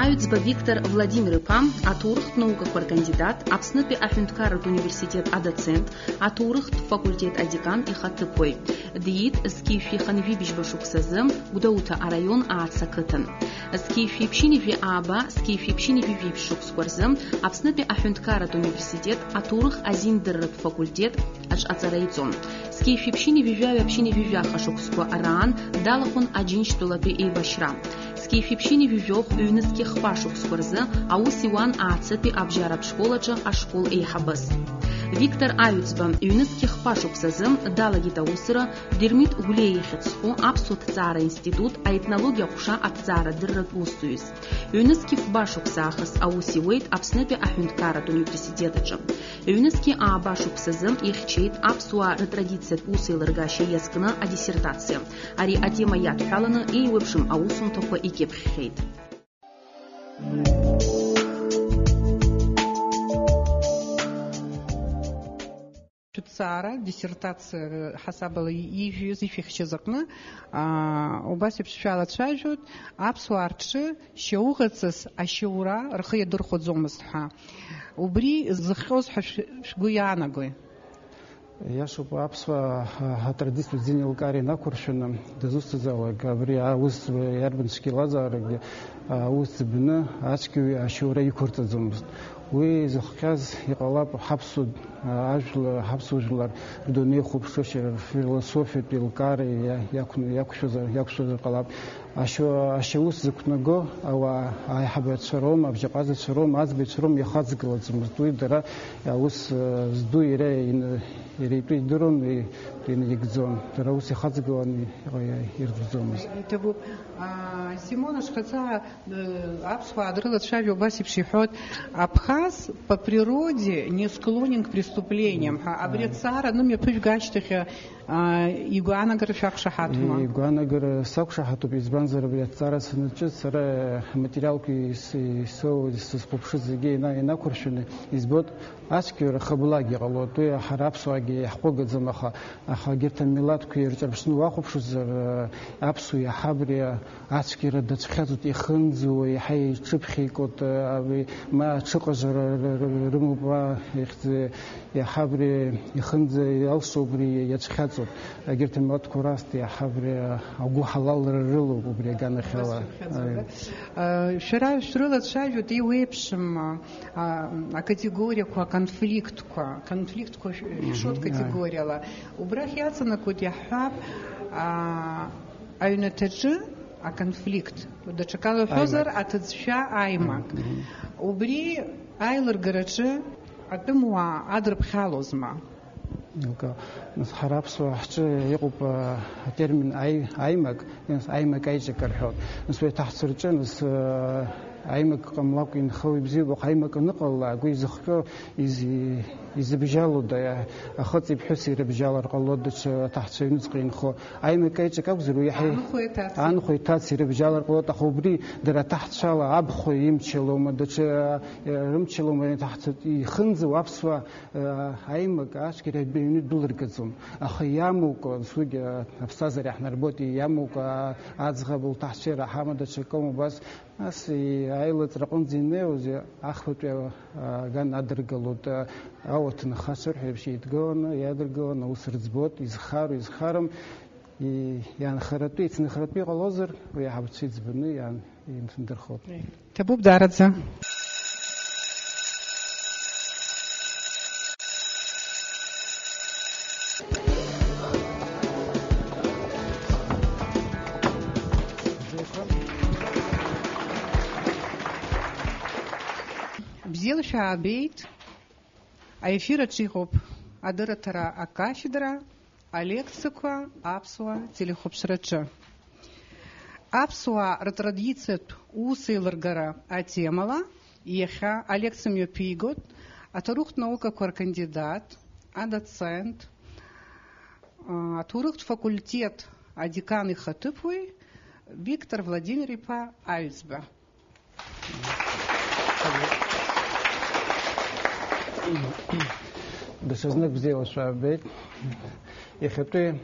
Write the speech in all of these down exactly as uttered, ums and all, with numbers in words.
Аҩӡба Виктор Владимир-иԥа, аҭоурыхтә наукақәа ркандидат, Аԥснытәи аҳәынҭқарратә университет адоцент, аҭоурыхтә факультет адекан ихаҭыԥуаҩ. Диит зқьи жәшәи хынҩажәи жәибжьба шықәсазы Гәдоуҭа араион Ааца ақыҭан. Зқьи жәшәи ԥшьынҩажәи ааба, зқьи жәшәи ԥшьынҩажәи жәиԥшь шықәсқәа рзы Аԥснытәи аҳәынҭқарратә университет аҭоурых азиндырратә факультет аҿ аҵара иҵон. Зқьи жәшәи ԥшьынҩажәи жәаҩа, ԥшьынҩажәи жәаха шықәсқәа раан далахәын Аџьынџьтәылатәи еибашьра. Зқьи жәшәи ԥшьынҩажәи жәохә, ҩнызқьи хԥа шықәсқәа рзы аус иуан Аацытәи абжьаратә школ аҿы ашкол еиҳабыс. Виктор Аҩӡба ҩнызқьи хԥа шықәсазы далагеит аусура Дырмит Гәлиа ихьӡ зху аԥсуа ҭҵаара институт аетнологиа аҟәша аҭҵаарадырратә усзуҩыс. Ҩнызқьи фба шықәса аахыс аус иуеит Аԥснытәи аҳәынҭқарратә университет аҿы. Ҩнызқьи ааба шықәсазы ихьчеит аԥсуаа рытрадициатә усеилыргашьа иазкны адиссертациа. Ари атема иадҳәаланы еиуеиԥшым аусумҭақәа икьыԥхьхьеит. Шәыҭҵаара, диссертациа ҳасабала ижәҩыз, ишәыхьчаз аҟны, аа, убас еиԥш шәалацәажәоит, аԥсуаа рҿы шьауӷаҵас ашьоура рхы иадырхәаӡомызт ҳәа. Убри зыхҟьоз ҳәа шә-, шәгәы иаанагои? Иашоуп, аԥсуаа ҳа-, ҳатрадициатә динеилкаара инақәыршәаны, дызусҭазаалак абри аус иарбан цәгьа илазаарагьы, аус бны ацәгьаҩ ашьоура иқәырҵаӡомызт. Уи зыхҟьаз иҟалап ҳаԥсуа, а, ажәла-, ҳаԥсуа жәлар рдунеихәаԥшышьа, рфилософиатә еилкаара иа-, иақәны-, иақәшәазар, иақәшәазар ҟалап. Ашьо-, ашьаус зықәнаго ауаа аиҳабацәа роума, абжьаҟазацәа роума, аӡбаҩцәа роума ихаҵгылаӡомызт. Уи дара аус, а, зду иара ин-, иара итәы идыруан, и-, инаигӡон. Дара аус ихаҵгыланы иҟа-, ирӡбӡомызт. Иҭабуп. А, Симона шхаҵа Аԥсуаа дрылацәажәо убас еиԥш иҳәоит, Абхаз по природе не склонен к преступлениям ҳәа. Абри аҭҵаара анымҩаԥыжәга ашьҭахь, а, игәаанагара шәақәшаҳаҭума? Игәаанагара сақәшаҳаҭуп, избанзар абри аҭҵаара санаҿыз сара аматериалқәа ис-, исоу, сызхәаԥшыз зегьы ина-, инақәыршәаны избоит, ацәгьоура хабылак иҟалоит, уи ҳара аԥсуаагьы иаҳхәыгаӡам, аха, аха егьырҭ амилаҭқәа ирҿырԥшны уахәаԥшызар, аԥсуа иаҳа абри ацәгьара дацәхьаҵуеит, ихынӡауа, иаҳа иҽыԥхьаикуеит, абри, ма аҽыҟажара р-, р-, р-, рымоуп, ма ихьӡ-, иаҳа абри ихынӡа иалсо убри иацәхьаҵуеит. Егьырҭ амилаҭқәа раасҭа иаҳа абри агәыҳалалра рылоуп убри аганахьала. Убас иахьаҵуеит, да? Э, шәара шәрылацәажәоит еиуеиԥшым, а, акатегориақәа, аконфликтқәа, конфликтқәа шә-, шәшоит категориала. Убрахь иаҵанакуеит, иаҳҳәап, а, аҩнаҭаҿы аконфликт, даҽакала уҳәозар, аҭыӡшәа аимак. Убри аилыргараҿы атәымуаа адырԥхьалозма? Нас ҳара аԥсуаа ҳҿы иҟоуп, а, атермин аи-, аимак, нас аимак аиҿак рҳәоит. Нас уи аҭаҳцәа рҿы, нас, а, аимак ҟамлакәа инхауа ибзиоуп, аха аимак аныҟалалак, уи изыхҟьо, из-, изыбжьалода, ахыҵи ԥҳәыси ирыбжьалар ҟалоит, даҽа аҭаҳцәа аҩныҵҟа инхо. Аимак аиҿак акәзар, уи иаҳа анхәеи аҭацеи. Анхәеи аҭацеи ирыбжьалар ҟалоит, аха убри дара аҭаҳцәала абхәа имчалома, даҽа, а, рымчалома, аҭаҳцәа ихынӡауа аԥсуаа, а, аимак ацәгьара аҩны дәылыргаӡом. Аха иамукәа, нас уигьы, а, аԥсҭазаара иаҳнарбоит, иамукәа, а, аӡӷаб лҭаҳцәеира ҳама, даҽакы убас. Нас, и-, аилыҵра аҟынӡа инеиуаз, и-, ахԥатәи, а, аган адыргалоит, а, ауаҭынхацәа рҳәеиԥш еидгыланы, иадыргыланы аус рыӡбоит, изхароу, изхарам, и-, иаанхаратәы, ицынхаратәы иҟалозар, уи аҳауцәа иӡбаны иаан-, имҭындырхоит. Ҭабуп даараӡа. Бзиала шәаабеит. Аефир аҿы иҟоуп адырраҭара акафедра, алекциақәа аԥсуа телехәаԥшраҿы. Аԥсуаа ртрадициатә усеилыргара атемала иахьа алекциа мҩаԥигоит аҭоурыхтә наукақәа ркандидат, адоцент, аҭоурыхтә факультет адекан ихаҭыԥуаҩ Виктор Владимир-иԥа Аҩӡба. Даҽазнык бзиала шәаабеит. Иахьатәи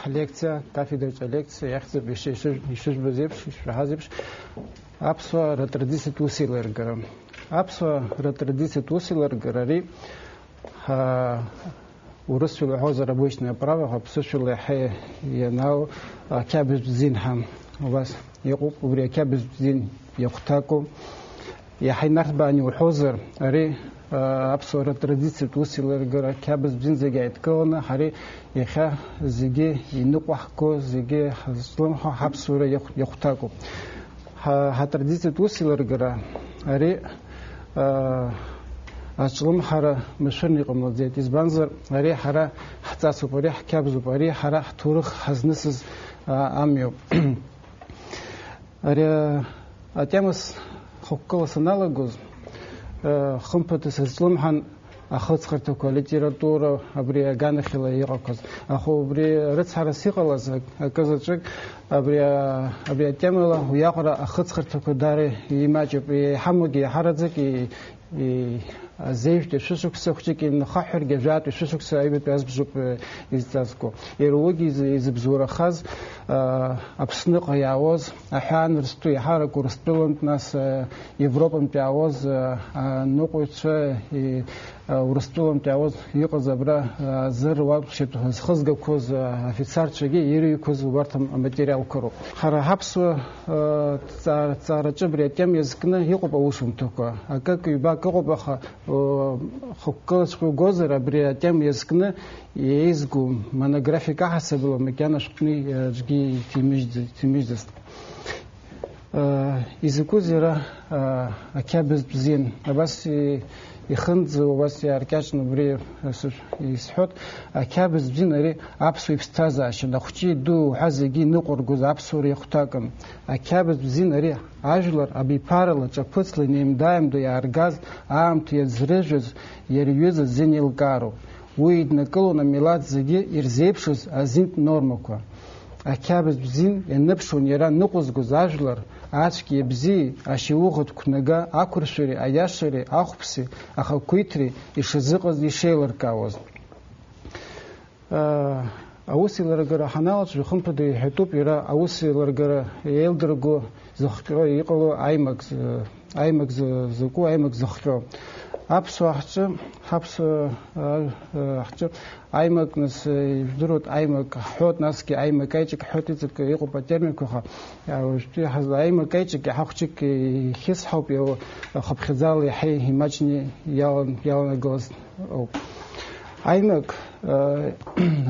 ҳлекциа, кафедраҿы алекциа иахьӡуп, иши-, иши-, ишыжәбаз еиԥш, ишшәаҳаз еиԥш, аԥсуаа рытрадициатә усеилыргара. Аԥсуаа рытрадициатә усеилыргара ари, аа, урысшәала иҳәозар, обычное право, ҳәа аԥсышәала иаҳа ианаало, ақьабз бзиа ҳәа убас иҟоуп, убри ақьабз бзиа иахәҭаку. Иаҳа инарҭбааны иуҳәозар, ари, аа, аԥсуаа рытрадициатә усеилыргара ақьабз бзиа зегьы ааидкыланы, ҳара иахьа зегьы иныҟәаҳго, зегьы ҳазҿлымҳау ҳаԥсуара иахә-, иахәҭакуп. Ҳа-, ҳатрадициатә усеилыргара ари, аа, аҿлымҳара машәырны иҟамлаӡеит. Избанзар, ари ҳара ҳҵасуп, ари ҳқьабзуп, ари ҳара ҳҭоурых ҳазнысыз, аа, амҩоуп. Ари атема схықәкыла саналагоз, э, хымԥада сазҿлымҳан ахыҵхырҭақәа, алитература, абри аганахьала иҟақәаз. Аха убри рыцҳарас иҟалаз ак-, акы заҵәык абри а-, абри атемала уиаҟара ахыҵхырҭақәа даара имаҷуп. Иҳамоугьы иаҳараӡак и-, и-, азеижәтәи шәышықәса хәҷык инхаҳәыргьы, ажәатәи шәышықәса аҩбатәи азбжоуп, э, изҵазкуа. Иара уигьы изы-, изыбзоурахаз, а, Аԥсныҟа иаауаз, аҳәаанырцәтәи, еиҳарак Урыстәылантә, нас, а, Европантә иаауаз, а, аныҟәаҩцәа, и-, а, Урыстәылантә иаауаз иҟаз абра, а, зыруаԥшьатә зхызгақәоз, а, афицарцәагьы ирыҩқәаз убарҭ ам-, аматериалқәа роуп. Ҳара ҳаԥсуа, а, ҭҵаара-, ҭҵаараҿы абри атема иазкны иҟоуп аусумҭақәа. Акык-ҩбак ыҟоуп, аха, о, хықәкылаҵәҟьа угозар, абри атема иазкны еизгоу монографиак аҳасабала макьана шәҟәны, э, аӡәгьы иҭимыжьӡ-, иҭимыжьӡацт. Э, изакәыз иара, э, ақьабз бзиан. Абас и-, ихынӡа, убас иааркьаҿны убри, э, сышә-, исҳәот, ақьабз бзиан ари аԥсуа иԥсҭазаашьан, ахәҷы иду уҳәа зегьы иныҟәыргоз аԥсуара иахәҭакын. Ақьабз бзиан ари ажәлар абиԥарала ҿаԥыцла инеимда-ааимдо иааргаз аамҭа иаӡрыжәыз иара иҩыза азин еилкаароуп. Уи иднакылон амилаҭ зегьы ирзеиԥшыз азинтә нормақәа. Ақьабз бзиан ианыԥшуан иара ныҟәызгоз ажәлар ацәгьеи абзиеи, ашьауӷатә қәнага ақәыршәареи аиашареи ахәԥси ахақәиҭреи ишазыҟаз ишеилыркаауаз. Аусеилыргара ҳаналацәажәо, хымԥада иҳәатәуп иара аусеилыргара еилдырго зыхҟьо иҟало аимак, аимак закәу аимак зыхҟьо. Аԥсуаа ҳҿы, ҳаԥсуаа ҳҿы аимак, нас, ижәдыруеит, аимак ҳҳәоит, насгьы аимак аиҿак ҳҳәоит, иҵак иҟоуп атерминқәа, аха уажәтәи ҳаз-, аимак аиҿак иаҳа хәҷык ихьысҳауп, иау-, хыԥхьаӡала иаҳа имаҷны иалан-, иаланагалаз. Ауп. Аимак, э,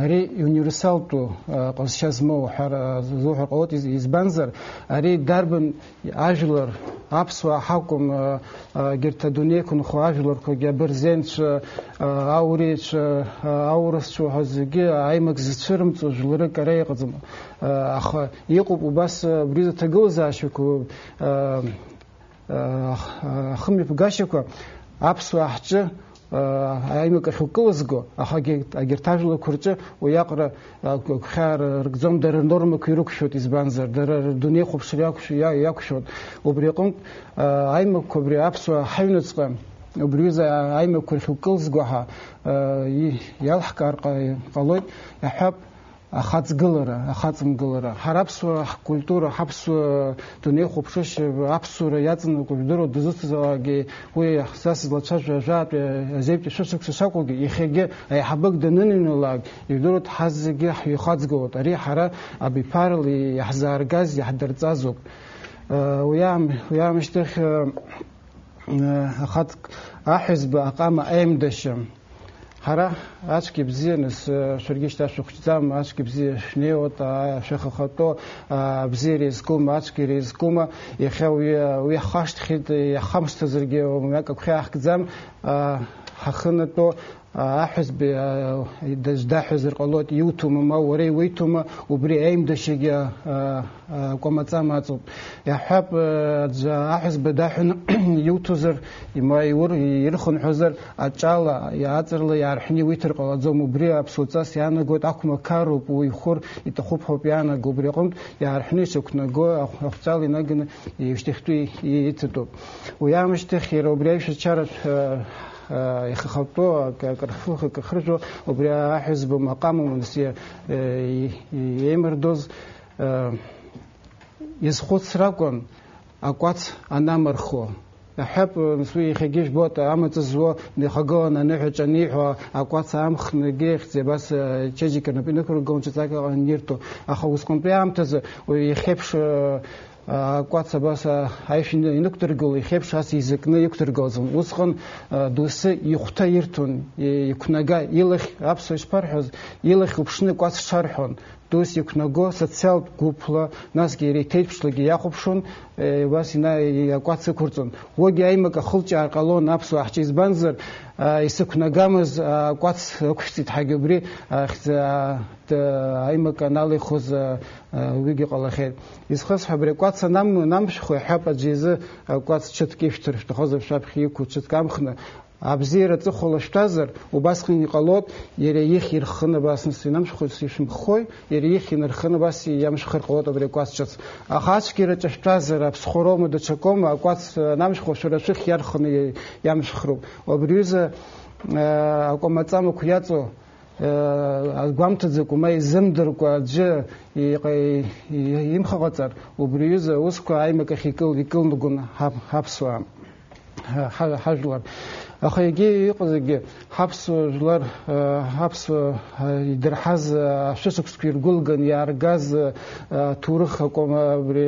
ари иуниверсалтәу, э, ҟазшьа змоу ҳәа зуҳәар ҟалоит, из-, избанзар, ари дарбан ажәлар, аԥсуаа ҳакәым, э, э, егьырҭ адунеи иқәынхо ажәларқәагьы, абырзенцәа, э, аурицәа, э, аурысцәа ҳәа зегьы аимак зцәырымҵуа жәларык ара иҟаӡам. Э, аха иҟоуп убас, э, абри зыҭагылазаашьақәоу, э, Ахымҩаԥгашьақәа аԥсуаа ҳҿы, аимак ахь укылызго, аха егьырҭ ажәлақәа рҿы уиаҟара агәхьаа рыгӡом, дара рнормақәа ирықәшәоит, избанзар, дара рдунеихәаԥшра иақәшә-, иа-, иақәшәоит. Убри аҟынтә, аимакқәа абри аԥсуаа ҳаҩныҵҟа, убри аҩыза аимакқәа рахь укылзго ҳәа, и-, иалҳкаар ҟа-, ҟалоит, иаҳҳәап, Ахаҵгылара, ахаҵамгылара. Ҳара аԥсуаа ҳкультура, ҳаԥсуа дунеихәаԥшышьа, аԥсуара иаҵанакуа жәдыруа дызусҭазаалакгьы, уи са сызлацәажәо ажәаатәи азеиԥш шәышықәса шакәугьы, иахьагьы аиҳабык даныныҩналак, ижәдыруа ҳазегьы ҳҩхаҵгылоит. Ари ҳара абиԥарала иаҳзааргаз, иаҳдырҵазоуп. Уи аам-, уи аамышьҭахь, Ахаҵк аҳәызба аҟама аимдашьа. Ҳара ацәгьа бзианы, с-, шәаргьы шьҭа шәыхәҷӡам, ацәгьа бзиа шәнеиуеит, аа, шәахахатәоу, аа, абзиара иазкума, ацәгьара иазкума, иахьа уи, уи ҳхашҭхьеит, иаҳхамышҭызаргьы, мҩак агәхьаа иаҳкӡам, аа, ҳахынатәу, Аҳәызба, а, даз-, даҳәазар ҟалоит, иуҭома, ма уара иуиҭома, убри аимдашьагьы, а, а, кәамаҵа амаҵоуп. Иаҳҳәап, а, аӡәы аҳәызба даҳәаны иуҭозар, има иур-, ирхынҳәызар, аҿала, аҵарала иаарҳәны иуиҭар ҟалаӡом. Убри аԥсуаҵас иаанагоит, ақәмақаруп, уи ихәыр иҭахуп ҳәоуп иаанаго. Убри аҟынтә иаарҳәны ишақәнаго ахә-, ахәҵала инаганы ишьҭахьтәи и-, иҵатәуп. Уи аамышьҭахь иара убри аишәачаратә, а, ихахатәу акы-, акрыхфыхуа, акрыхыржәуа, убри аҳәызба маҟамума нас иа-, и-, и-, иеимырдоз, э, иазхәыцра акәын акәац анамырхуа. Аҳәап, нас уи иахьагьы жәбоит, амаҵ зуа днеихагылан аныҳәаҿа аниҳәо, акәац аамхны егьи ахьӡ абас, э, ачеиџьыка рнапы инықәыргылон, ҿаҵак аҟан инирҭо. Аха усҟантәи аамҭазы уи иахьеиԥш, э, акәац абас, а, аишә ины-, инықәдыргыло, иахьеиԥш ас изакны иқәдыргылаӡом. Усҟан, а, доусы ихәҭа ирҭон, и-, иқәнага, илахь, аԥсуа ишԥарҳәоз, илахь уԥшны кәац шарҳәон. Доусы иқәнаго социалтә гәыԥла, насгьы иара иҭеиԥшлагьы иахәаԥшуан, е, убас ина-, и-, акәац ықәырҵон. Уигьы аимак ахылҿиаар ҟалон аԥсуаа ҳҿы, избанзар, а, исықәнагамыз, а, акәац ықәшәҵеит ҳәагьы убри, а, хьӡ-, а, д-, аимак аналихоз, а, а, уигьы ҟалахьеит. Изхысҳәа, абри акәац анам-, анамшәхуа, иҳәап, аӡәы изы акәац ҽыҭк ишәҭыр шәҭахозар, шәаԥхьа иқәу ҽыҭк амхны, абзиара аҵыхәала шәҭәазар, убасҟан иҟалоит, иара ихь ирхханы абас нас инамшәхоит, ишәымххои, иара ихь инархханы абас иамшәхыр ҟалоит абри акәац ҿыц. Аха ацәгьара ҿышәҭәазар, аԥсхәароума, даҽакоума, акәац анамшәхуа, шәара шәыхь иарханы иамшәхроуп. Убри аҩыза, э, акәамаҵамақәа иаҵоу, агәамҭаӡакәа, ма изымдыркәа аӡәы иҟа-, и-, имхаҟаҵар, убри аҩыза аусқәа аимак ахь икыл-, икылнагон ҳаԥ-, ҳаԥсуаа, ҳа-, ҳа-, ҳажәлар. Аха егьи иҟазаргьы, ҳаԥсуа жәлар, ҳаԥсуа идырҳаз ашәышықәсқәа иргәылган иааргаз аҭоурых акәым, абри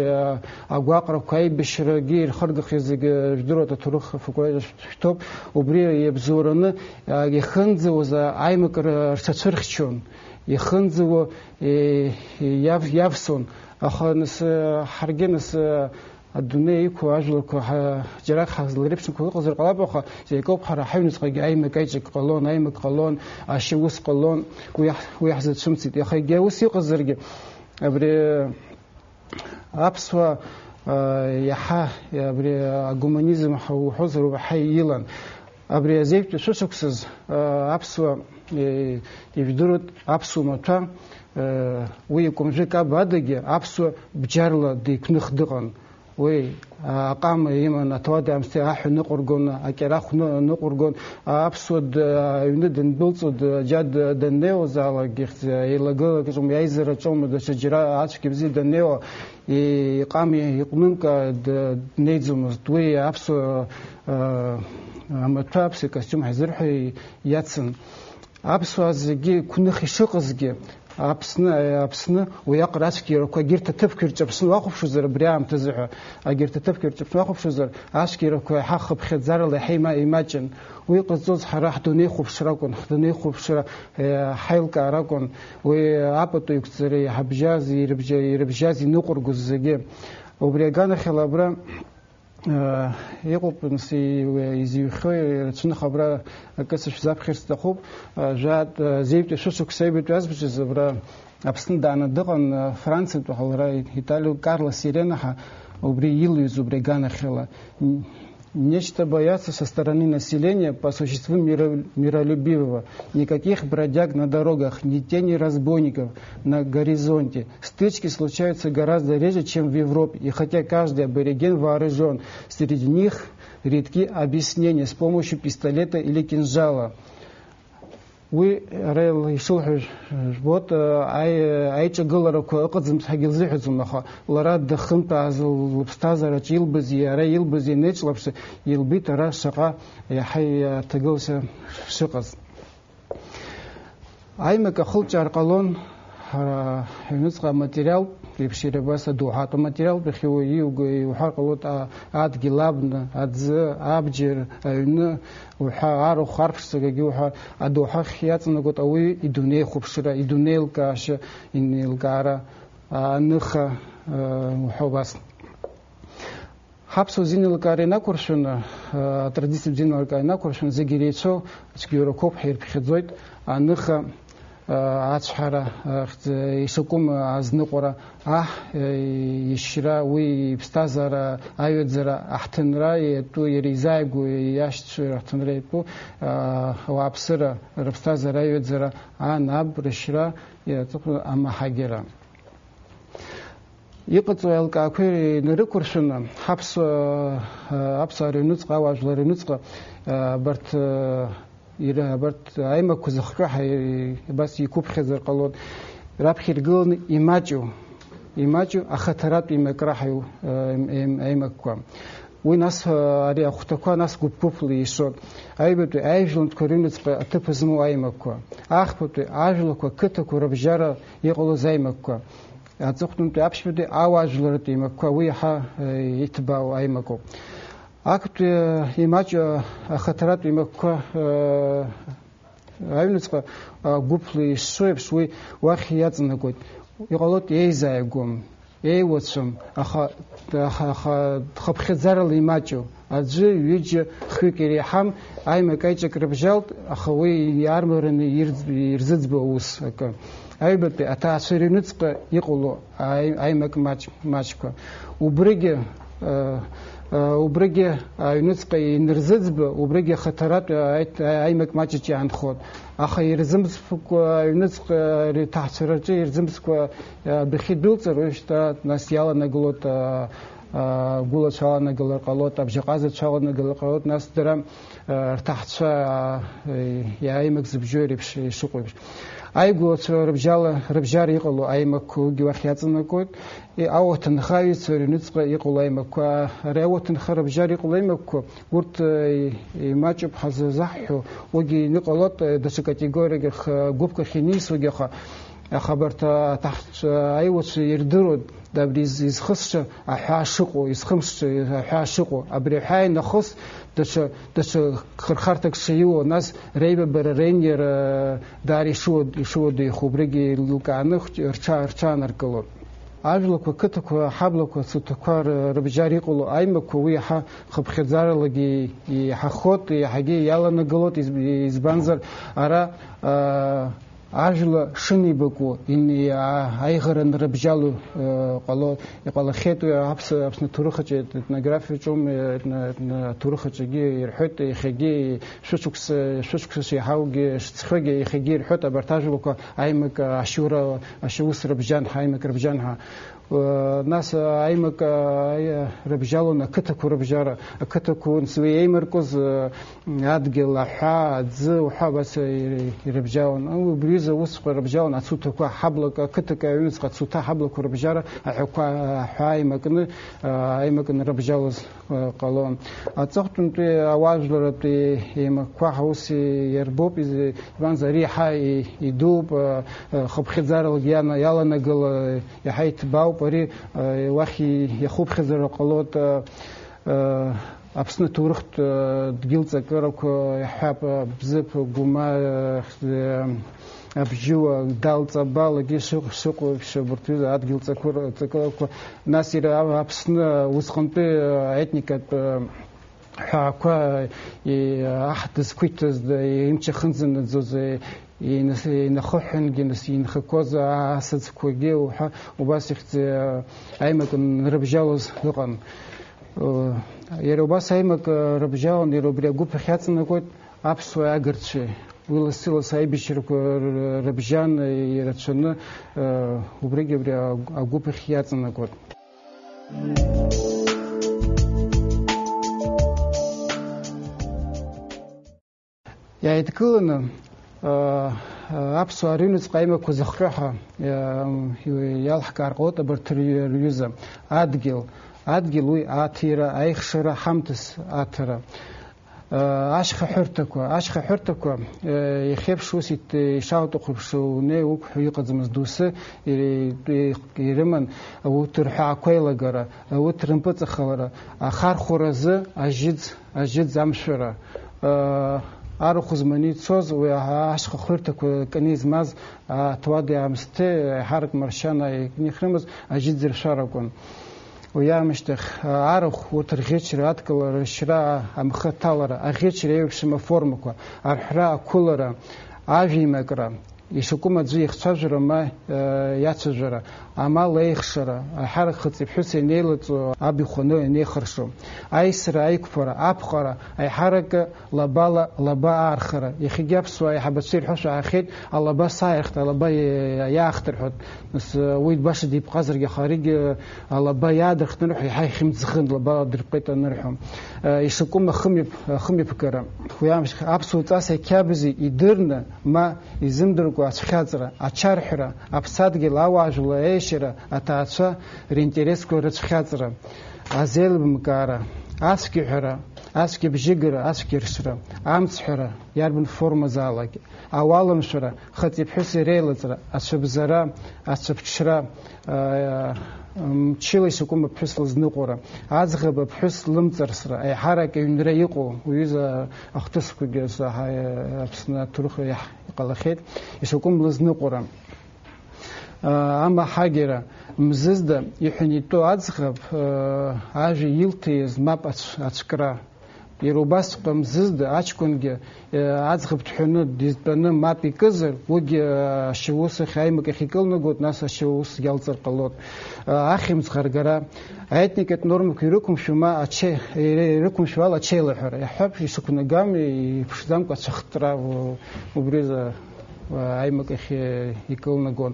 агәаҟрақәа аибашьрагьы ирхыргахьаз зегьы жәдыруа аҭоурых афакультет шәҭоуп. Убри иабзоураны иахынӡауаз аимак рҽацәырхьчон, иахынӡауа, е, иав-, иавсон. Аха нас, ҳаргьы нас, адунеи иқәу ажәларқәа ҳа-, џьарак ҳазлареиԥшнақәо ыҟазар ҟалап, аха зегь акоуп, ҳара ҳаҩныҵҟагьы аимак-аиҿак ҟалон, аимак ҟалон, ашьаус ҟалон, уи ҳ-, уи ҳзацәымцеит. Иахагьы ус иҟазаргьы, абри аԥсуаа, а, иаҳа, абри агуманизм ҳа-, уҳәозар, уаҳа илан. Абри азеиԥш шәышықәсаз, а, аԥсуа, е, ижәдыруеит, аԥсуа маҭәа, е, уи икәымжәы каба адагьы аԥсуа бџьарла деиқәных дыҟан. Уи, а, аҟама иман, аҭауад аамсҭеи аҳәа ныҟәыргон, акьарахә ны-, ныҟәыргон, аԥсуа д-, аҩны дындәылҵуа д-, џьа д-, даннеиуазаалакгьы, еилагылак ҿом, иаизараҿ ом, даҽа џьара ацәгьа бзиа даннеиуа, и-, иҟама иҟәнынка д-, днеиӡомызт. Уи аԥсуа, а, амаҭәа, аԥсуа костиум ҳзырҳәо иацын. Аԥсуаа зегьы гәных ишыҟазгьы, Аԥсны, Аԥсны уиаҟара ацәгьарақәа, егьырҭ аҭыԥқәа ирҿаԥсны уахәаԥшуазар, абри аамҭазы ҳәа, егьырҭ аҭыԥқәа ирҿаԥсны уахәаԥшуазар, ацәгьарақәа иаҳа хыԥхьаӡарала иаҳа има-, имаҷын. Уи ҟазҵоз ҳара ҳдунеихәаԥшра акәын, ҳдунеихәаԥшра, е, ҳаилкаара акәын, уи апату иқәҵареи ҳабжьази ирыбжьа-, ирыбжьази ныҟәыргоз зегьы. Убри аганахьала абра, э, иҟоуп, нас, и-, изыҩхьоу ирацәаны, абра акы сышәзаԥхьар сҭахуп. Э, жәа-, э, зеитәи шәышықәса аҩбатәи азбжазы абра Аԥсны дааны дыҟан, э, Франциатәи ҳәа лара, италиу Карло Сирена ҳәа, убри илҩыз убри аганахьала. Н-, нечто бояться со стороны населения по существу миро-, миролюбивого. Никаких бродяг на дорогах, ни тени разбойников на горизонте. Стычки случаются гораздо реже, чем в Европе, и хотя каждый абориген вооружён, среди них редки объяснения с помощью пистолета или кинжала. Уи ара ишылҳәо жәбоит, аи-, аиҿагыларақәа ыҟаӡам ҳәагьы лзыҳәаӡом, аха лара дахынтәааз лыԥсҭазаараҿы илбаз, иара илбаз ианеиҿлаԥш, илбеит ара шаҟа иаҳа иарҭагылашьа шыҟаз. Аимак ахылҿиаар ҟалон, ҳара ҳҩныҵҟа аматериалтә еиԥш, иара абас адоуҳатә аматериалтә иахьа иуго-, иуҳәар ҟалоит, а-, адгьыл абна, аӡы, абџьар, аҩны уҳәа, арахә, арԥшӡагагьы уҳәа, адоуҳахь иаҵанакуеит ауаҩы идунеихәаԥшра, идунеилкаашьа, инеилкаара, аныха, уҳәа убас. Ҳаԥсуа зинеилкаара инақәыршәаны, атрадициатә зинеилкаара инақәыршәаны зегьы иреицәоу ацәгьоурақәоуп ҳирԥхьаӡоит, аныха, ацәҳара, ахьӡ-, ишакәым азныҟәара, аҳ, ишьра, уи иԥсҭазаара аҩаӡара, аҳҭынра иатәу, иара изааигәоу иашьцәа рыҳҭынра иатәу, ауааԥсыра рыԥсҭазаара аҩаӡара, ан, аб рышьра, иаҵыхәтәаны амаҳагьара. Иҟаҵоу аилкаақәа инарықәыршәаны, ҳаԥсуа, аԥсуаа рыҩнуҵҟа, ауаажәлар рыҩнуҵҟа, абарҭ, ира-, абарҭ аимакқәа зыхҟьо ҳа-, абас иқәыԥхьаӡар ҟалоит, раԥхьа иргыланы имаҷу, имаҷу ахаҭаратә имакра ҳаиу-, аим-, аим-, аимакқәа. Уи нас, ари ахәҭақәа нас гәыԥ-гәыԥла ишоит. Аҩбатәи аижәлантәқәа рыҩнуҵҟа аҭыԥ змоу аимакқәа. Ахԥатәи ажәлақәа, қыҭақәа рыбжьара иҟалоз аимакқәа. Аҵыхәтәантәи аԥшьбатәи ауаажәларратә еимакқәа, уи иаҳа, э, иҭбаау аимакоуп. Актәи, э, имаҷу ахаҭаратә еимакқәа, э, аҩныҵҟа, э, гәыԥла ишсоу еиԥш, уи уахь иаҵанакуеит. Иҟалоит еизааигәам, еиуацәам, аха, аха, аха хыԥхьаӡарала имаҷу. Аӡәы, ҩыџьа, хҩык иреиҳам аимак-аиҿак рыбжьалт, аха уи иаармараны ирӡ-, ирзыӡбо аус акы. Аҩбатәи аҭаацәа рыҩныҵҟа иҟало аи-, аимак маҷ-, маҷқәа. Убригьы, э, э, убригьы аҩныҵҟа инырзыӡбо, убригьы ахаҭаратә аит-, аимак маҷаҿ иаанхоит. Аха ирзымӡкәа аҩныҵҟа, ари аҭаацәараҿы ирзымӡкәа, э, адәахьы идәылҵыр, уажәшьҭа нас иаланагалоит, э, агәылацәа аланагалар ҟалоит, абжьаҟазацәа аланагалар ҟалоит, нас дара, э, рҭаацәа, э, аимак зыбжьоу реиԥш ишыҟоу еиԥш. Аигәылацәа рыбжьала, рыбжьара иҟало аимакгьы уахь иаҵанакуеит, и-, ауаҭынхаҩцәа рыҩныҵҟа иҟало аимакқәа, ари ауаҭынха рыбжьара иҟало аимакқәа, урҭ, э, имаҷуп ҳаззаҳҳәо, уигьы иныҟалоит, э, даҽа категориак, х-, гәыԥк ахь инеисуагьы, аха, аха абарҭ аҭаҳцәа, аиуацәа ирдыруеит, абри из-, изхысша аҳәаа шыҟоу, изхымшша аҳәаа шыҟоу. Абри аҳәаа инахыс даҽа, даҽа хырхарҭак шаиуа, нас реибабара, реиниара даара ишуа-, ишуадаҩхо, убригьы еилкааны хәҷ-, рҽа-, рҽааныркыло. Ажәлақәа, қыҭақәа, ҳаблақәа, ацуҭақәа р-, рыбжьара иҟало аимакқәа уи иаҳа хыԥхьаӡаралагьы иаҳахоит, иаҳагьы иаланагалоит, изб-, избанзар ара, аа, Ажәла шынеибакәу ин-, а-, аиӷара нрыбжьалоу, э, ҟало, иҟалахьеит уи аԥс-, Аԥсны аҭоурыхаҿы, етнографиаҿоуми, етно-, етно-, аҭоурыхаҿгьы ирҳәоит, иахьагьы шәышықәса, шәышықәса шеиҳаугьы, шҵхьоугьы иахьагьы ирҳәоит, абарҭ ажәлақәа аимак ашьура, ашьаус рыбжьан ҳәа, аимак рыбжьан ҳәа. Э, нас, э, аимак, э, рыбжьалон ақыҭақәа рыбжьара, ақыҭақәа, нас, уи еимаркуаз, э, адгьыл, аҳәаа, аӡы уҳәа абас, э, ирыбжьалон. Убри аҩыза усҟа рыбжьалон ацуҭақәа, ҳаблак, ақыҭак аҩныҵҟа ацуҭа ҳаблақәа рыбжьара аҳәақәа, аҳәаа еимакны, э, аимакны рыбжьалоз, э, ҟалон. Аҵыхәтәантәи ауаажәларратәи еимакқәа ҳаус иарбоуп, из-, избанзар, ари иаҳа и-, идууп, э, э, хыԥхьаӡаралагьы иана-, иаланагыло, иаҳа иҭбаауп ари, э, уахь и-, иахуԥхьаӡара ҟалоит, э, э, Аԥсны аҭоурыхтә, э, дгьыл ҵакырақәа иаҳҳәап, э, Бзыԥ, Гәыма, э, э, Абжьыуа, Дал, Ҵабалагьы шыҟ-, шыҟоу еиԥш, абарҭ рзы адгьыл ҵакыр-, ҵакырақәа, нас иара Аԥсны усҟантәи, э, аетникатә, э, ҳәаақәа, и-, аҳ дызқәиҭыз, д-, имч ахьынӡанаӡоз, и-, инас-, инахыҳәангьы, нас инхақәоз асаӡқәагьы уҳәа, убас ихьӡ-, аимак нрыбжьалоз ыҟан. Иара убас аимак рыбжьалан, иара убри агәыԥ ахь иаҵанакуеит аԥсуа агырцәеи. Уи лассы-лассы аибашьрақәа р-, рыбжьан, ирацәаны, убригьы абри агәыԥ ахь иаҵанакуеит. Иааидкыланы, аа, аԥсуаа рыҩнуҵҟа аимакқәа зыхҟьо ҳәа, иа-, иалҳкаар ҟалоит абарҭ рҩ-, рҩыза. Адгьыл, адгьыл уи аҭира, аихшара, ҳамҭас аҭара. Ашьха ҳәырҭақәа, ашьха ҳәырҭақәа, иахьеиԥш ус ит-, ишаауҭаху еиԥш унеи уқәҳәа иҟаӡамызт, доусы ири-, ирыман урҭ рҳәаақәа еилагара, урҭ рымпыҵахалара, ахархәаразы ажьыӡ, ажьыӡ амшәара. Арахә зманы ицоз, уи ашьха хәырҭақәа кны измаз, аҭауади-аамсҭеи еиҳарак маршьана икны ихрымыз ажьыӡ ршәара акәын. Уи аамышьҭахь, арахә, урҭ рӷьычра, адкылара, рышьра, амхы аҭалара, аӷьычра еиуеиԥшым аформақәа, арҳәра, ақәылара, ажәеимакра, Ишакәым аӡәы ихцәажәара ма, э, иацәажәара, амал еихшара, аиҳарак хыҵи-ԥҳәыси анеилаҵо, аб ихәаны ианеихыршо, аисра, аиқәԥара, аԥҟара, аиҳарак лабала лаба аархара. Иахьагьы аԥсуаа аиҳабацәа ирҳәо шәаҳахьеит, алаба сааирхт, алаба иа-, иаахт рҳәоит. Нас, э, уи баша дипҟазаргьы, аха аригьы, э, алаба иаадырхт анырҳәо, еиҳа ихьымӡӷын, лаба дырпҟеит анырҳәо. Э, ишакәым ахымҩаԥ-, ахымҩаԥгара. Уи амш аԥсуа ҵас ақьабзи идырны, ма изымдыркәа ацәхьаҵра, ачарҳәра, аԥсадгьыл ауаажәлар аиашьара, аҭаацәа ринтересқәа рыцәхьаҵра, азеилыбмкаара, ацәгьаҳәара, ацәгьабжьыгара, ацәгьаршра, амцҳәара, иарбан формазаалак, ауаламшәара, хыҵи-ԥҳәыси реилыҵра, ацәыбзара, ацәыԥҽра, аа, мчыла ишакәым аԥҳәыс лызныҟәара, аӡӷаб аԥҳәыс лымҵарсра, аиҳарак аҩнра иҟоу, уҩыза ахҭысқәагьы заҳа Аԥсны аҭоурых иаҳ-, иҟалахьеит, ишакәым лызныҟәара. Аа, амаҳагьара, мзызда иҳәан итәоу аӡӷаб, аа, ажәа илҭиз мап ацә-, ацәкра. Иара убасҵәҟьа мзызда аҷкәынгьы, э, аӡӷаб дҳәаны дизтәаны мап икызар, уигьы, э, ашьаус ахь аимак ахь икылнагоит, нас ашьаус иалҵыр ҟалоит. Э, ахьымӡӷ аргара, аетникатә нормақәа ирықәымшәо ма аче-, ире-, ирықәымшәо ала ачеилаҳәара. Иаҳҳәап, ишықәнагам, иԥшӡамкәа ацәахтра, у-, убри азы, э, аимак ахь, э, икылнагон.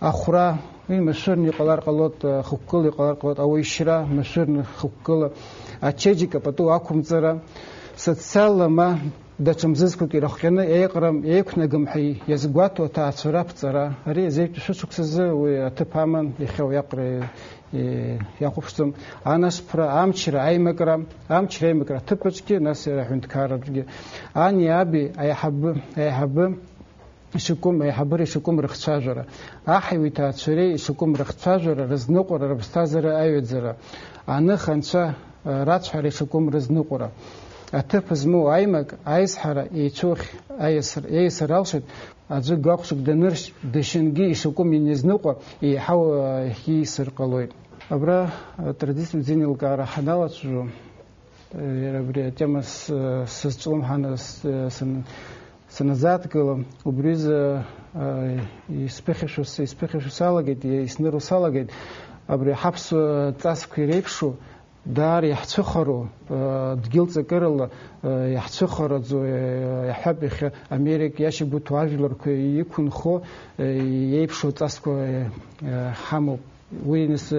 Ахәра, уи машәырны иҟалар ҟалоит, хықәкыла иҟалар ҟалоит, ауаҩшьра машәырны, хықәкыла, ачеиџьыка пату ақәымҵара, социалла ма даҽа мзызқәак ирыхҟьаны еиҟарам, еиқәнагам ҳәа иазгәаҭоу аҭаацәара аԥҵара, ари азеиԥш шәышықәсазы уи аҭыԥ аман, иахьа уиаҟара и-, иахәаԥшӡом, анашԥра, амчра, аимакра, амчра аимакра аҭыԥаҿгьы, нас иара аҳәынҭқарраҿгьы. Ани аби аиҳабы, аиҳабы ишакәым, аиҳабыра ишакәым рыхцәажәара, аҳ иҭаацәареи ишакәым рыхцәажәара, рызныҟәара, рыԥсҭазаара аҩаӡара, аныха анцәа, э, рацәҳара ишакәым рызныҟәара, аҭыԥ змоу аимак, аизҳара еицәоухь аиасыр-, еисыр алшоит, аӡәы гәаҟ-шықә даныршь, дашьынгьы ишакәым ианизныҟәа, еиҳау, э, иеисыр ҟалоит. Абра, э, традициатә зинеилкаара ҳаналацәажәо, э, иара абри атема с-, сызҿлымҳаны с-, сан-, Саназааҭгыла, убри азы, а, исԥыхьашәо с-, исԥыхьашәо салагеит, исныруа салагеит, абри ҳаԥсуа ҵасқәа иреиԥшу, даара иаҳцәыхароу, а, дгьылҵакырала, а, иаҳцәыхараӡоу, а, иаҳҳәап, иахьа Америка иашьагәыҭоу ажәларқәа иқәынхо, а, иеиԥшу ҵасқәа, а, ҳамоуп. Уи нас,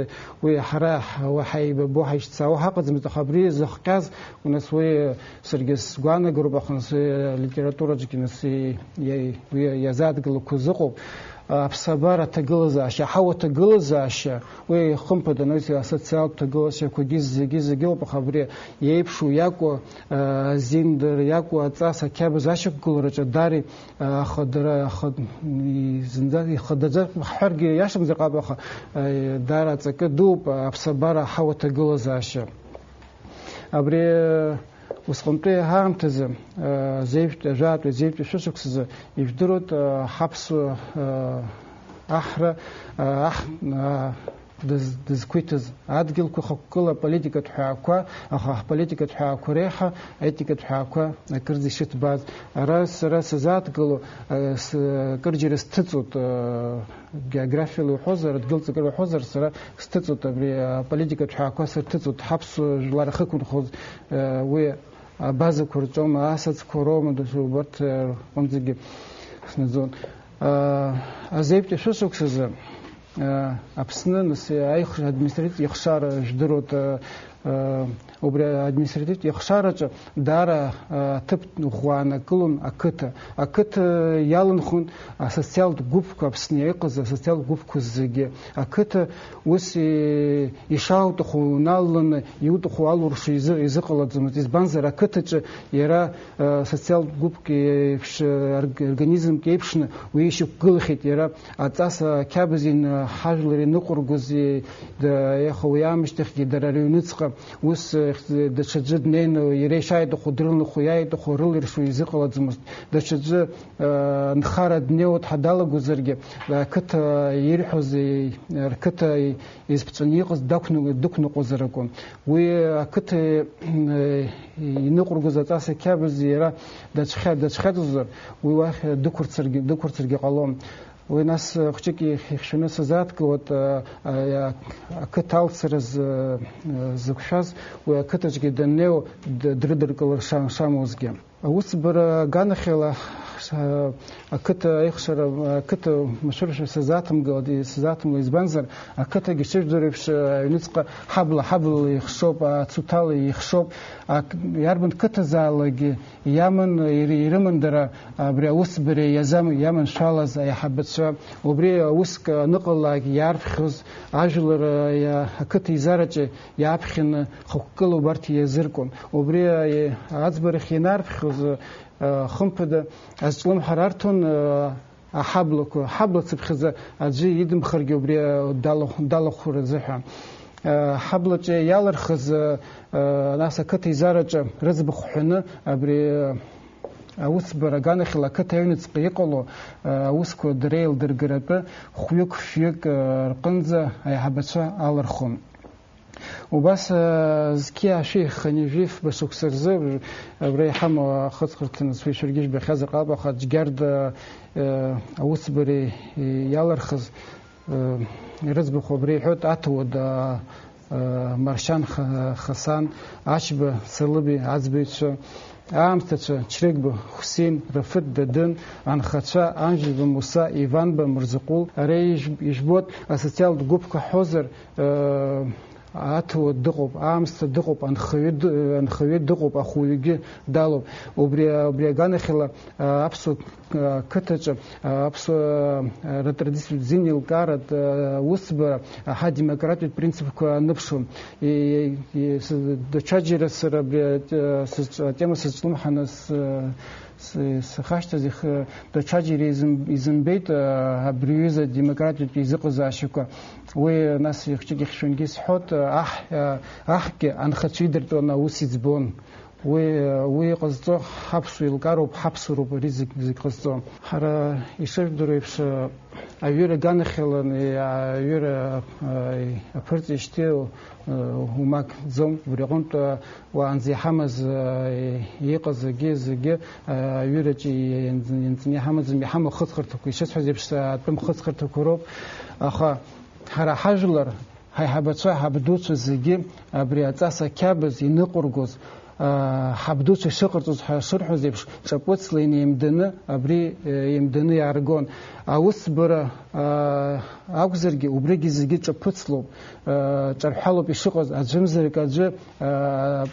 уи ҳара ҳ-, уа ҳаибабо ҳаишьцаауа ҳаҟаӡамызт, аха абри зыхҟьаз, нас уи саргьы сгәаанагароуп, аха нас уи алитератураҿгьы нас и-, и-, уи иазааҭгылақәаз ыҟоуп. Аԥсабара аҭагылазаашьа, аҳауа аҭагылазаашьа, уи хымԥада, нас асоциалтә ҭагылазаашьақәагьы зегьы, зегьы ыҟоуп, аха абри иеиԥшу иакәу, а, азиндыр иакәу аҵас ақьабз ашьақәгылараҿы даара ахадара, ахад-, и-, зынӡа ихадаӡа ҳҳәаргьы иашамзар ҟалап, аха, э, даара аҵакы дууп аԥсабара аҳауа аҭагылазаашьа. Абри, э, усҟантәи аамҭазы, э, зеижәтәи, ажәаатәи, зеижәтәи шәышықәсазы ижәдыруеит, э, ҳаԥсуа, э, аҳра, э, аҳ-, э, дыз-, дызқәиҭыз адгьылқәа хықәкыла аполитикатә ҳәаақәа, аха ҳполитикатә ҳәаақәа реиҳа аетикатә ҳәаақәа акырӡа ишыҭбааз. Ара сара сазааҭгыло, а, с-, акырџьара сҭыҵуеит, а, географиала уҳәозар, адгьыл ҵакыра уҳәозар, сара сҭыҵуеит абри аполитикатә ҳәаақәа сырҭыҵуеит, ҳаԥсуа жәлар ахьықәынхоз, а, уи абазақәа рҿоума, асацқәа роума, дасу убарҭ, а, рҟынӡагьы снаӡон. Аа, азеиԥш шәышықәсазы, аа, Аԥсны нас аих-, административтә ихшара жәдыруеит, аа, убри административтә ихшараҿы даара, аа, ҭыԥ ӷәӷәа аанакылон ақыҭа. Ақыҭа иаланхон асоциалтә гәыԥқәа, Аԥсны иҟаз асоциалтә гәыԥқәа зегьы. Ақыҭа ус и-, ишауҭаху уналаланы иуҭаху алуршо изы-, изыҟалаӡомызт. Избанзар, ақыҭаҿы иара, э, социалтә гәыԥк еиԥш, э, орг-, организмк еиԥшны уи ишьақәгылахьеит. Иара аҵас ақьабз ин-, ҳажәлар иныҟәыргоз, и-, да-, иаха уи аамышьҭахьгьы дара рыҩныҵҟа Ус, э, хьӡ-, даҽаӡәы днеины, иара ишааиҭаху дрылахәу, иааиҭаху рылиршо изыҟалаӡомызт. Даҽаӡәы, э, нхара днеиуа дҳадалагозаргьы, ақыҭа ирҳәоз, э, рқыҭа изԥҵәаны иҟаз дақәны-, дықәныҟәозар акәын. Уи ақыҭа, э, иныҟәыргоз аҵас ақьабз иара дацәхьа-, дацәхьаҵызар, уи уахь дықәырцаргьы, дықәырцаргьы ҟалон. Уи нас, э, хәҷык ихь-, ихьшәаны сазааҭгылоит, э, э, ақыҭа алцара зы-, э, зықәшәаз, уи ақыҭаҿгьы даннеиуа д-, дрыдыркылар шам-, шамуазгьы. Аусбара аганахьала, э, ақыҭа аихшара, ақыҭа машәыршәа сазааҭымгылеит, сазааҭымгылеит, избанзар, ақыҭагьы шыжәдыруеиԥш, э, аҩныҵҟа ҳабла, ҳаблала ихшоуп, ацуҭала ихшоуп, ак-, иарбан қыҭазаалакгьы иаман, ир-, ирыман дара абри аусбареи иазам-, иаманшәалаз аиҳабацәа. Убри ауск аныҟалалак иаарԥхьоз ажәлар, иа-, ақыҭа еизараҿы иааԥхьаны хықәкыла убарҭ иазыркуан. Убри, а, аӡбарахь ианаарԥхьоз, а, хымԥада азҿлымҳара арҭон, а, аҳаблақәа, аҳабла цыԥхьаӡа аӡәы идымхаргьы убри, а, далахә-, далахәразы ҳәа. А, аҳаблаҿы иалырхыз, а, а, нас ақыҭа еизараҿы рыӡбахә ҳәаны абри, а, аусбара аганахьала ақыҭа аҩныҵҟа иҟало, а, аусқәа дреилдыргаратәы хәҩык-фҩык, а, рҟынӡа аиҳабацәа алырхон. Убас, а, зқьи аашәи хынҩажәи фба шықәса рзы абра иҳамоу ахыҵхырҭа анацәа шәаргьы жәбахьазар ҟалап, аха Џьгьарда, а, аусбареи иалырхыз, а, ирыӡбахә абра иҳәоит, Аҭауад, а, а, Маршьан Ха-, Хасан, Ачба Салыби аӡбаҩцәа, аамсҭацәа Чрыгба Хәсин, Рафыҭ Дадын, анхацәа Анжәба Муса, Иванба Мырзаҟәыл, ара ижә-, ижәбоит асоциалтә гәыԥқәа ҳҳәозар, а, Аҭауад дыҟоуп, аамсҭа дыҟоуп, анхаҩы ды-, анхаҩы дыҟоуп, ахәыҩгьы далоуп. Убри, убри аганахьала, а, аԥсуа, а, қыҭаҿы, а, аԥсуа, а, рытрадициатә зинеилкааратә, а, усбара, а, ҳадемократиатә принципқәа аныԥшуан. И, и, с-, даҽаџьара сара абри, а, сызҿ-, атема сызҿлымҳаны с-, С-, сахашҭыз ихы даҽаџьара изым-, изымбеит, а, абри аҩыза демократиатә изыҟазаашьақәа. Уи, нас, ихәҷык ихьшәангьы сҳәоит, а, аҳ-, а, аҳгьы анхацәа идыртәаны аус иӡбон. Уи, а, уи иҟазҵо ҳаԥсуа еилкаароуп, ҳаԥсуароуп ари зегь, зегь ҟазҵо. Ҳара ишыжәдыруа еиԥш, а, аҩыра аганахьалан, а, аҩыра, а, аԥырҵеижьҭеи, а, умакӡом. Убри аҟынтә, а, Уаанӡа иҳамаз, э, иҟаз зегьы, зегьы, э, аҩыраҿы ианҵаны иҳамаӡам, иҳамоу ахыҵхырҭақәа, ишысҳәаз еиԥш, э, атәым хыҵхырҭақәа роуп. Аха ҳара ҳажәлар, ҳаиҳабацәа, ҳабдуцәа зегьы абри аҵас ақьабз иныҟәыргоз, э, ҳабдуцәа ишыҟарҵоз ҳәа шырҳәоз еиԥш, ҿаԥыцла инеимданы, абри, э, еимданы иааргон. Аусбара, э, акәзаргьы, убригьы зегьы ҿаԥыцлоуп, э, ҿарҳәалоуп ишыҟаз, аӡәымзарак аӡәы, э,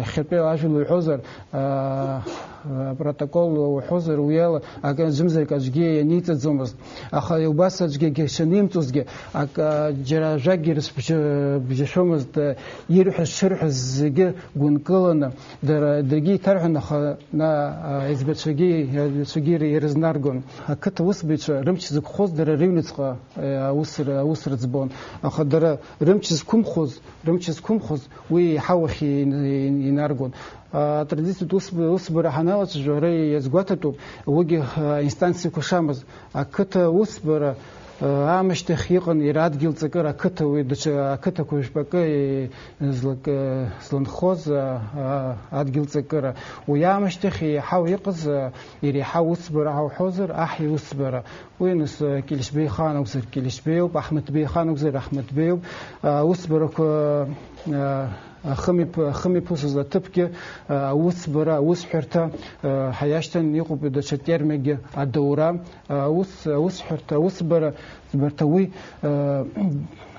иахьатәи ажәла уҳәозар, э, э, протокол уҳәозар, уи ала акы аӡәымзарак аӡәгьы ианиҵаӡомызт. Аха убас аӡәгьы шанимҵозгьы, ак, э, џьара ажәакгьы рыцәбжьы-, бжьашәомызт, э, ирҳәаз шырҳәаз зегьы гәынкыланы, дара, даргьы иҭарҳәон, аха, на, э, аиҵбацәагьы, аиҵбацәагьы ирызнаргон. Ақыҭа усбаҩцәа рымч зықәхоз дара рыҩныҵҟа аус р-, аус рыӡбон. Аха дара рымч зқәымхоз, рымч зқәымхоз уи еиҳа уахь ин-, ин-, инаргон. Атрадициатә ус-, усбара ҳаналацәажәо, ара иазгәаҭатәуп, уигьы, а, инстанциақәа шамаз. Ақыҭа усбара, а, аамышьҭахь иҟан иара адгьыл ҵакыра, ақыҭа уи даҽа ақыҭақәа жәпакы, и-, злак-, зланхоз, а, а, адгьыл ҵакыра. Уи аамышьҭахь еиҳау иҟаз, а, иреиҳау усбара ҳәа уҳәозар, аҳ иусбара. Уи нас, э, Кьылшьбеи ихаан акәзар, Кьылшьбеиоуп, Аҳмыҭбеи ихаан акәзар, Аҳмыҭбеиоуп. Аусбарақәа, э, ахымиԥ-, ахымиԥысыз аҭыԥгьы, э, аусбара, аусҳәарҭа, э, ҳаиашьҭан, иҟоуп даҽа термингьы, адоура, аус, аусҳәарҭа, аусбара, ӡбарҭа уи, э,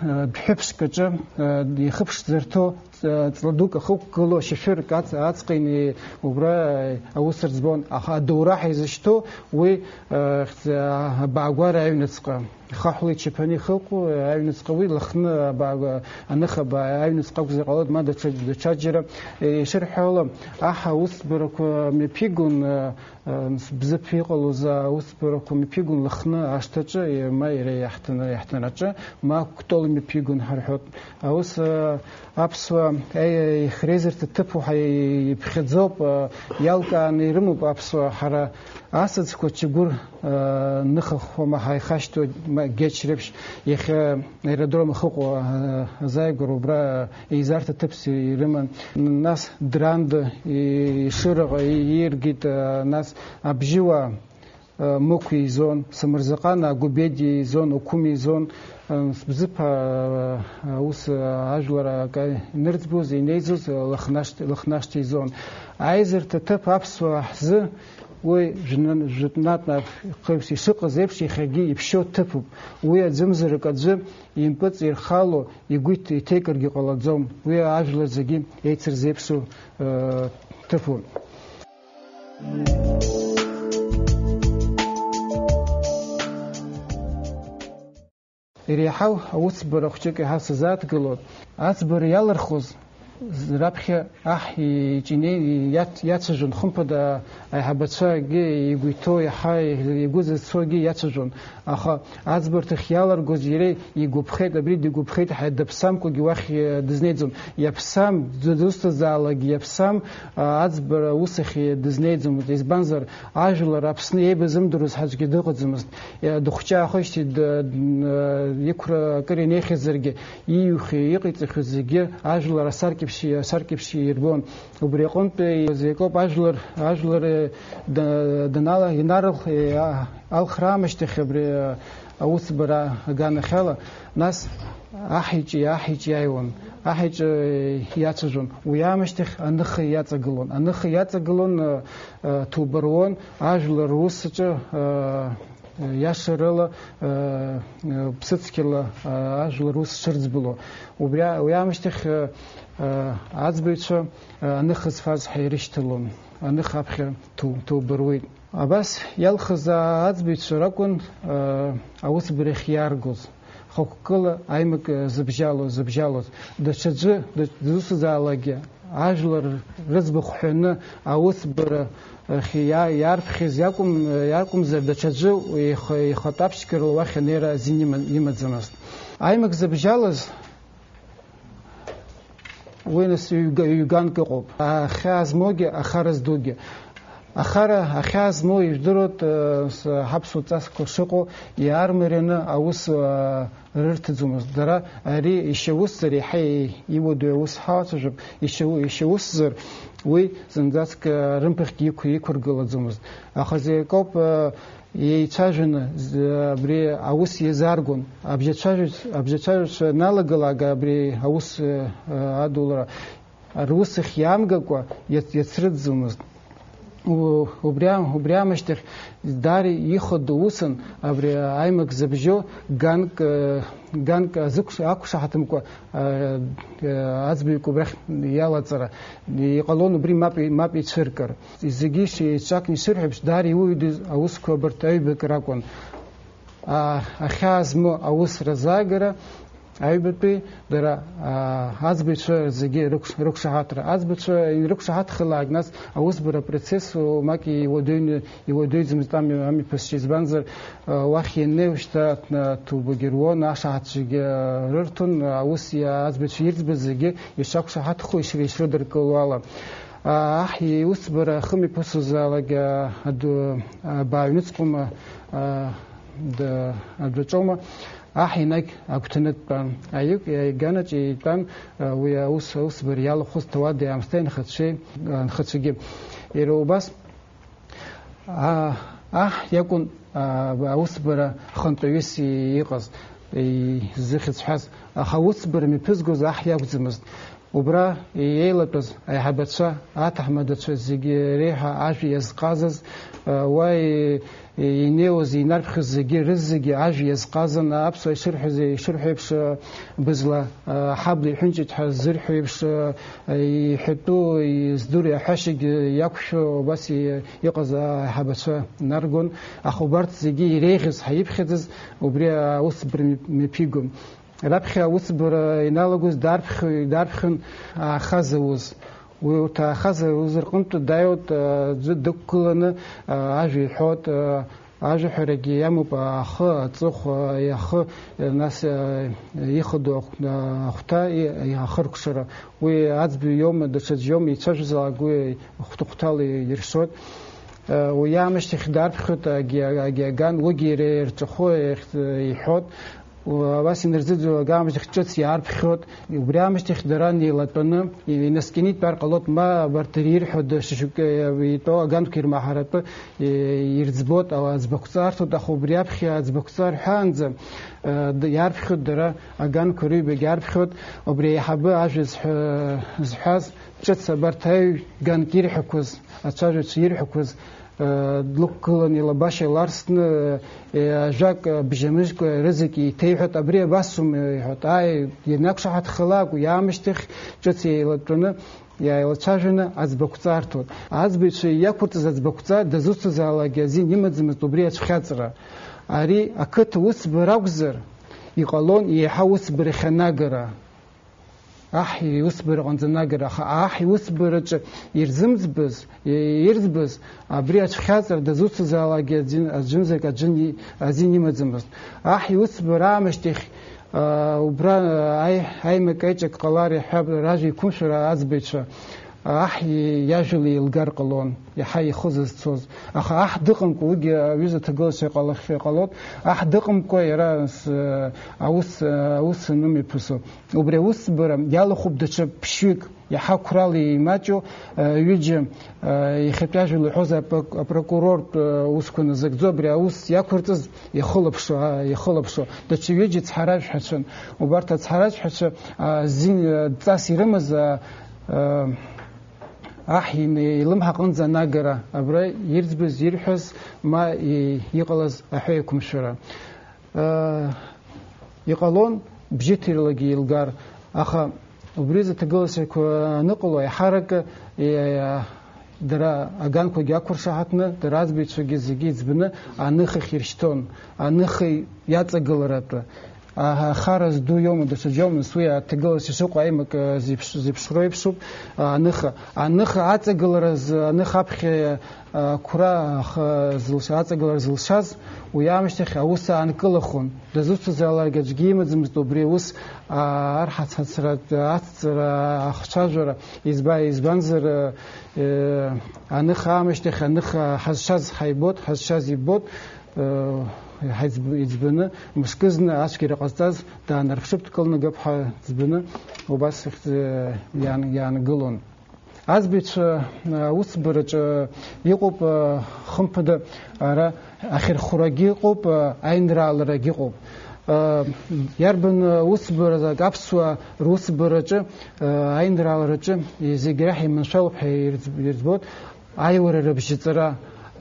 э, дәҳәыԥшк аҿы, э, ихыԥшӡарҭоу ҵла дук ахықәгылоу шьашәырк аҵ-, аҵҟа ини-, убра, э, аус рӡбон, аха адоура ҳәа изышьҭоу уи, э, хьӡ-, абаагәара аҩныҵҟа. Хаҳәла ичаԥаны ихыҟоу аҩныҵҟа уи Лыхны абаа, аныхабаа аҩныҵҟа акәзар ҟалоит, ма даҽа, даҽаџьара. Ишырҳәо ала, аҳ аусӡбарақәа мҩаԥигон, Бзыԥ иҟалоз аусӡбарақәа мҩаԥигон Лыхны ашҭаҿы, ма иара иаҳҭын-, иаҳҭынраҿы, ма Кәтол мҩаԥигон ҳарҳәоит. Аус, аԥсуаа, еи-, реизырҭа ҭыԥ уаҳа иԥхьаӡоуп, иалкааны ирымоуп аԥсуаа. Ҳара асаӡқәа Чагәыр, ныхахәама ҳаихашҭуеит, ма Геч реиԥш, иахьа аеродром ахьыҟоу, азааигәара убра еизарҭа ҭыԥс ирыман. Нас Дранда, Ешыраҟа ииргеит, нас Абжьыуаа, Мықә еизон, Самырзаҟан, Агәбеди еизон, Оқәым еизон, Бзыԥ, ус ажәлар акы инырӡбоз, инеиӡоз Лыхнашт-, Лыхнашҭа еизон. Аизарҭа ҭыԥ аԥсуаа ҳзы уи жәны-, жәытәнатә хыҩс ишыҟаз еиԥш, иахьагьы иԥшьоу ҭыԥуп. Уи аӡәымзарак аӡәы импыҵ ирхало, игәы иҭ-, иҭеикыргьы ҟалаӡом. Уи ажәлар зегьы еицырзеиԥшу, ы, ҭыԥуп. Иреиҳау аусӡбара хәҷык иаҳа сазааҭгылоит. Аӡбара иалырхуаз раԥхьа аҳ иҿы инеин иац-, иацәажәон, хымԥада, аиҳабацәагьы игәы иҭоу, иаҳа игәы зыцу акгьы иацәажәон. Аха аӡбарҭахь иаларгоз иара игәаԥхеит, абри дигәаԥхеит ҳәа даԥсамкәагьы уахь, э, дызнеиӡом. Иаԥсам, дызусҭазаалакгьы иаԥсам, а, аӡбара усахь дызнеиӡомызт. Избанзар, ажәлар Аԥсны еибазымдыруаз аӡәгьы дыҟаӡамызт. Э, дыхәҷаахоижьҭеи д-, н-, э, иқәра акыр инеихьазаргьы, ииҩхьоу, иҟаиҵахьоу зегьы ажәлар асаркьеиԥш, асаркьеиԥш ирбон. Убри аҟынтәи изеикоуп ажәлар, ажәлар, э, д-, данала-, инарылх-, э, а-, алхра аамышьҭахь абри, э, аусбара аганахьала, нас аҳ иҿы, аҳ иҿы иааиуан, аҳ иҿы, э, иацәажәон. Уи аамышьҭахь аныха иаҵагылон. Аныха иаҵагылон, э, э, ҭоуба руан, ажәлар рус аҿы, э, Иашарыла, э, э, ԥсыцқьала, э, ажәлар ус шырӡбыло. Убри а-, уи аамышьҭахь, э, э, аӡбаҩцәа, э, аныха зфаз ҳәа ирышьҭалон, аныха аԥхьа ҭу-, ҭоуба руеит. Абас иалхыз аӡбаҩцәа ракәын, э, аусбарахь иааргоз. Хықәкыла аимак, э, зыбжьало, зыбжьалоз. Даҽаӡәы, даҽ-, дызусҭазаалакгьы ажәлар рыӡбахә ҳәаны аусбара ахь иа-, иаарԥхьаз иакәым-, иакәымзар, даҽаӡәы ихы-, ихатә аԥшьгарала уахь анеира азин има-, имаӡамызт. Аимак зыбжьалаз уи нас ҩга-, ҩганк ыҟоуп. Ахьаа змоугьы, ахара здугьы. Ахара, ахьаа змоу ижәдыруеит, э, с-, ҳаԥсуа ҵасқәа шыҟоу, иаармарианы аус, э, рырҭаӡомызт. Дара ари ишьаусзар, еиҳа иуадаҩу аус ҳалацәажәап, ишьау-, ишьаусзар, уи зынӡаск, э, рымԥыхьгьы иқә-, иқәыргылаӡомызт. Аха зегь акоуп, э, еицәажәаны, з-, абри аус иазааргон. Абжьацәажәаҩ-, абжьацәажәаҩцәа налагалак абри аус, э, э, адулара русахь иамгакәа иац-, иацрыҵӡомызт. У-, убри ам-, убри аамышьҭахь даара ихадоу усын абри аимак зыбжьо ганк, э, ганк азықәш-, ақәшаҳаҭымкәа, э, э, аӡбаҩык убрахь иалаҵара. Иҟалон убри мап и-, мап ицәыркыр. Зегьы иши-, еиҿакны ишырҳәо еиԥш, даара иуаҩдаз аусқәа абарҭ аҩбак ракәын. А, ахьаа змоу аус разаагара аҩбатәи дара, а, аӡбаҩцәа зегьы рықәш-, рықәшаҳаҭра. Аӡбаҩцәа ирықәшаҳаҭхалак, нас аусбара апроцесс, о, мак иуадаҩны, иуадаҩӡамызт ами-, амҩаԥысшьа, избанзар, а, уахь ианнеи шьҭа, а, ҭоубагьы руан, ашаҳаҭцәагьы, а, рырҭон, аус иа-, аӡбаҩцәа ирӡбаз зегьы ишақәшаҳаҭхо, ишры-, ишрыдыркыло ала. А, аҳ иусбара ахы мҩаԥысуазаалак, а, аду-, абааҩныҵҟома, а, д-, адәаҿома, аҳ енагь агәҭаны дтәан. Аик-, аиганаҿ итәан, а, уи аус, аусбара иалахәыз ҭауади-аамсҭеи анхацәеи, анхацәагьы. Иара убас, а, аҳ иакәын, а, аусбара хантәаҩыс и-, иҟаз, изыхьӡҳәаз, аха аусбара мҩаԥызгоз аҳ иакәӡамызт. Убра еилатәаз аиҳабацәа, аҭаҳмадацәа зегьы реиҳа ажәа иазҟазаз, уа инеиуаз, инарԥхьоз зегьы рызегьы ажәа иазҟазан, аԥсуаа ишырҳәаз, ишырҳәо еиԥш, бызла аҳабла иҳәынҷеит ҳәа ззырҳәо еиԥш, иҳәатәу, издыруа, иаҳәашьагьы иақәшәо убас иҟаз аиҳабацәа наргон. Аха убарҭ зегьы иреиӷьыз ҳәа иԥхьаӡаз убри аусбра мҩаԥигон. Раԥхьа аусбара иналагоз дарԥхьо-, дарԥхьон аахаза уз. Уи урҭ аахаза уз рҟынтә дааиуеит, аӡәы дықәгыланы, а, ажәа иҳәоит, а, ажәаҳәарагьы иамоуп, ахы, аҵыхәа, ахы, нас, а, ихадоу ахә-, ахәҭа, и-, ахыркәшара. Уи аӡбаҩ иоума, даҽаӡә иоума, ицәажәозаалак уи хәҭа-хәҭала иршоит. А, уи аамышьҭахь дарԥхьоит агьи-, агьи аган, уигьы иара ирҿахәы иахь-, иҳәоит. Абас инарзыӡырҩлак аамышьҭахь ҿыц иаарԥхьоит. Убри аамышьҭахь дара неилатәаны инаскьаны итәар ҟалоит, ма абарҭ ирҳәо дашшьоук итәоу аганқәа ирмаҳаратәы ирӡбоит, ала аӡбахәҵа арҭоит, аха убри аԥхьа аӡбахәҵа рҳәаанӡа, э, д-, иаарԥхьоит дара аганқәа рыҩбагь иаарԥхьоит. Убри аиҳабы ажәа зҳәа-, зҳәаз ҿыц абарҭ аҩ-, ганк ирҳәақәаз, ацәажәаҩцәа ирҳәақәаз, длықәгылан, илабашьа ларсны, ажәак бжьамыжькәа рызегь еиҭеиҳәеит, абри абасоума, иҳәеит, ааи, ианақәшаҳаҭхалак, уи аамышьҭахь ҿыц еилатәаны, иааилацәажәаны аӡбахәҵа арҭоит. Аӡбаҩцәа иақәырҵаз аӡбахәҵа дызусҭазаалакгьы азин имаӡамызт убри ацәхьаҵра. Ари ақыҭа усбара акәзар, иҟалон еиҳа усбарахь анагара. Аҳ иусбараҟынӡа анагара, аха аҳ иусбараҿы ирзымӡбыз, ирӡбыз, абри ацәхьаҵра дызусҭазаалакгьы аӡәы-, аӡәымзарак аӡәы ни-, азин имаӡамызт. Аҳ иусбара аамышьҭахь, аа, убра, аа, аи-, аимак-аиҿак ҟалар иаҳҳәап, ражәа еиқәымшәара аӡбаҩцәа, аҳ и-, иажәала еилгар ҟалон, иаҳа ихы зызцоз. Аха аҳ дыҟамкәа, уигьы аҩыза ҭагылазаашьа ҟалахьы ҟалоит, аҳ дыҟамкәа иара с-, аус, аус анымҩаԥысо. Убри аусбара иалахәуп даҽа ԥшьҩык, иаҳа қәрала еимаҷу, ҩыџьа, иахьатәи ажәа лҳәоз апро-, апрокурортә усқәа назыгӡо, абри аус иақәырҵаз иахылаԥшуа, иахылаԥшуа. Даҽа ҩыџьа цҳаражәҳәацәан. Убарҭ ацҳаражәҳәацәа, зин, дҵас ирымаз, аҳ ин-, илымҳа аҟынӡа анагара, абра ирӡбаз, ирҳәаз, ма и-, иҟалаз аҳәеиқәымшәара. Иҟалон бжьыҭирлагьы еилгар, аха убри азы аҭагылазаашьақәа аныҟало, еиҳарак, е, дара аганқәагьы ақәыршаҳаҭны, дара аӡбаҩцәагьы зегьы иӡбаны аныхахь иршьҭон, аныха иаҵагыларатәы. А-, ахара зду иоума, даҽаӡә иоума, нас уи аҭагылазаашьа шыҟоу аимак, э, зеиԥш-, зеиԥшроу еиԥшуп, а, аныха. Аныха аҵагылара з-, аныха аԥхьа ақәра аха зылш-, аҵагылара зылшаз, уи аамышьҭахь аус аанкылахон. Дызусҭазаалак аӡәгьы имаӡамызт убри аус, а, арҳацҳацра, ацҵара, ахцәажәара. Изба-, избанзар, э, аныха аамышьҭахь аныха ҳазшаз ҳаибот, ҳазшаз ибот, э, ҳаиӡб-, иӡбаны, мышкызны ацәгьара ҟазҵаз даанарԥшып, дкылнагап ҳәа ӡбаны, убас ихьӡ-, иаан-, иаангылон. Аӡбаҩцәа, а, аусбараҿы иҟоуп, а, хымԥада, ара ахьырхәрагьы ыҟоуп, а, аинрааларагьы ыҟоуп. А, иарбан, а, усбаразы ак аԥсуаа русбараҿы, а, аинраалараҿы зегь реиҳа иманшәалоуп ҳәа ирӡ-, ирӡбоит аиуара рыбжьаҵара.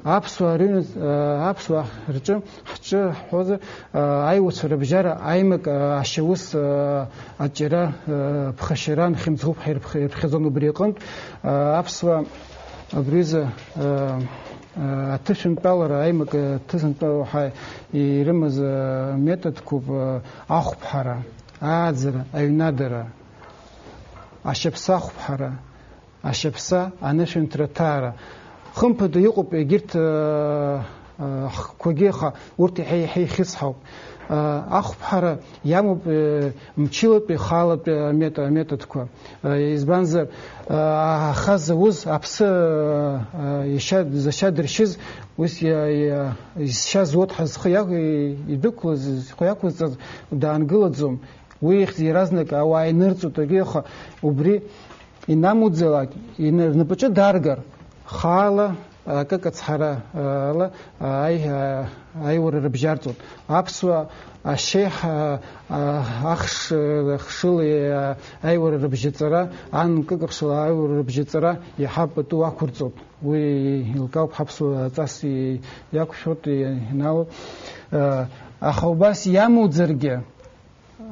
Аԥсуаа рыҩны, а, аԥсуаа рҿы ҳҿы ҳҳәозар, аа, аиуацәа рыбжьара аимак, аа, ашьаус, аа, аҿиара, аа, ԥхашьара нхьымӡӷуп ҳәа ирԥх-, ирԥхьаӡон убри аҟынтә, аа, аԥсуаа абри азы, аа, аа, аҭышәынтәалара, аимак, аа, аҭышәынтәалара ҳәа ирымаз, аа, методқәоуп, аа, ахәԥҳара, ааӡара, аҩнадара, ашьаԥса ахәԥҳара, ашьаԥса, анышәынҭра аҭаара. Хымԥада иҟоуп егьырҭ, ыы, ыы, хкқәагьы, аха урҭ иаҳа-иаҳа ихьысҳауп. Ыы, ахәԥҳара иамоуп, ыы, мчылатәи, хаалатәи амет-, аметодқәа. Ыы, избанзар, ыы, аха зауз аԥсы, ыы, ыы, ишьа-, зашьа дыршьыз, ус иа-, иа-, изшьа зуоу ҳәа зхы иақ-, идәықәлаз, зхы иақәызҵаз даангылаӡом. Уи ихьӡ иаразнак ауаа инырҵоит, егьи, аха убри инамуӡалак, ина-, рнапаҿы даргар, хаала, акык ацҳара, а, ала, а, аи-, а, аиуара рыбжьарҵоит. Аԥсуа ашьеиҳа, а, ахш-, хшыла, а, аиуара рыбжьаҵара, ан кык ахшыла аиуара рыбжьаҵара иаҳа пату ақәырҵоит. Уи еилкаауп ҳаԥсуа ҵас и-, иақәшәоит, и-, иналоит. А, аха убас иамуӡаргьы,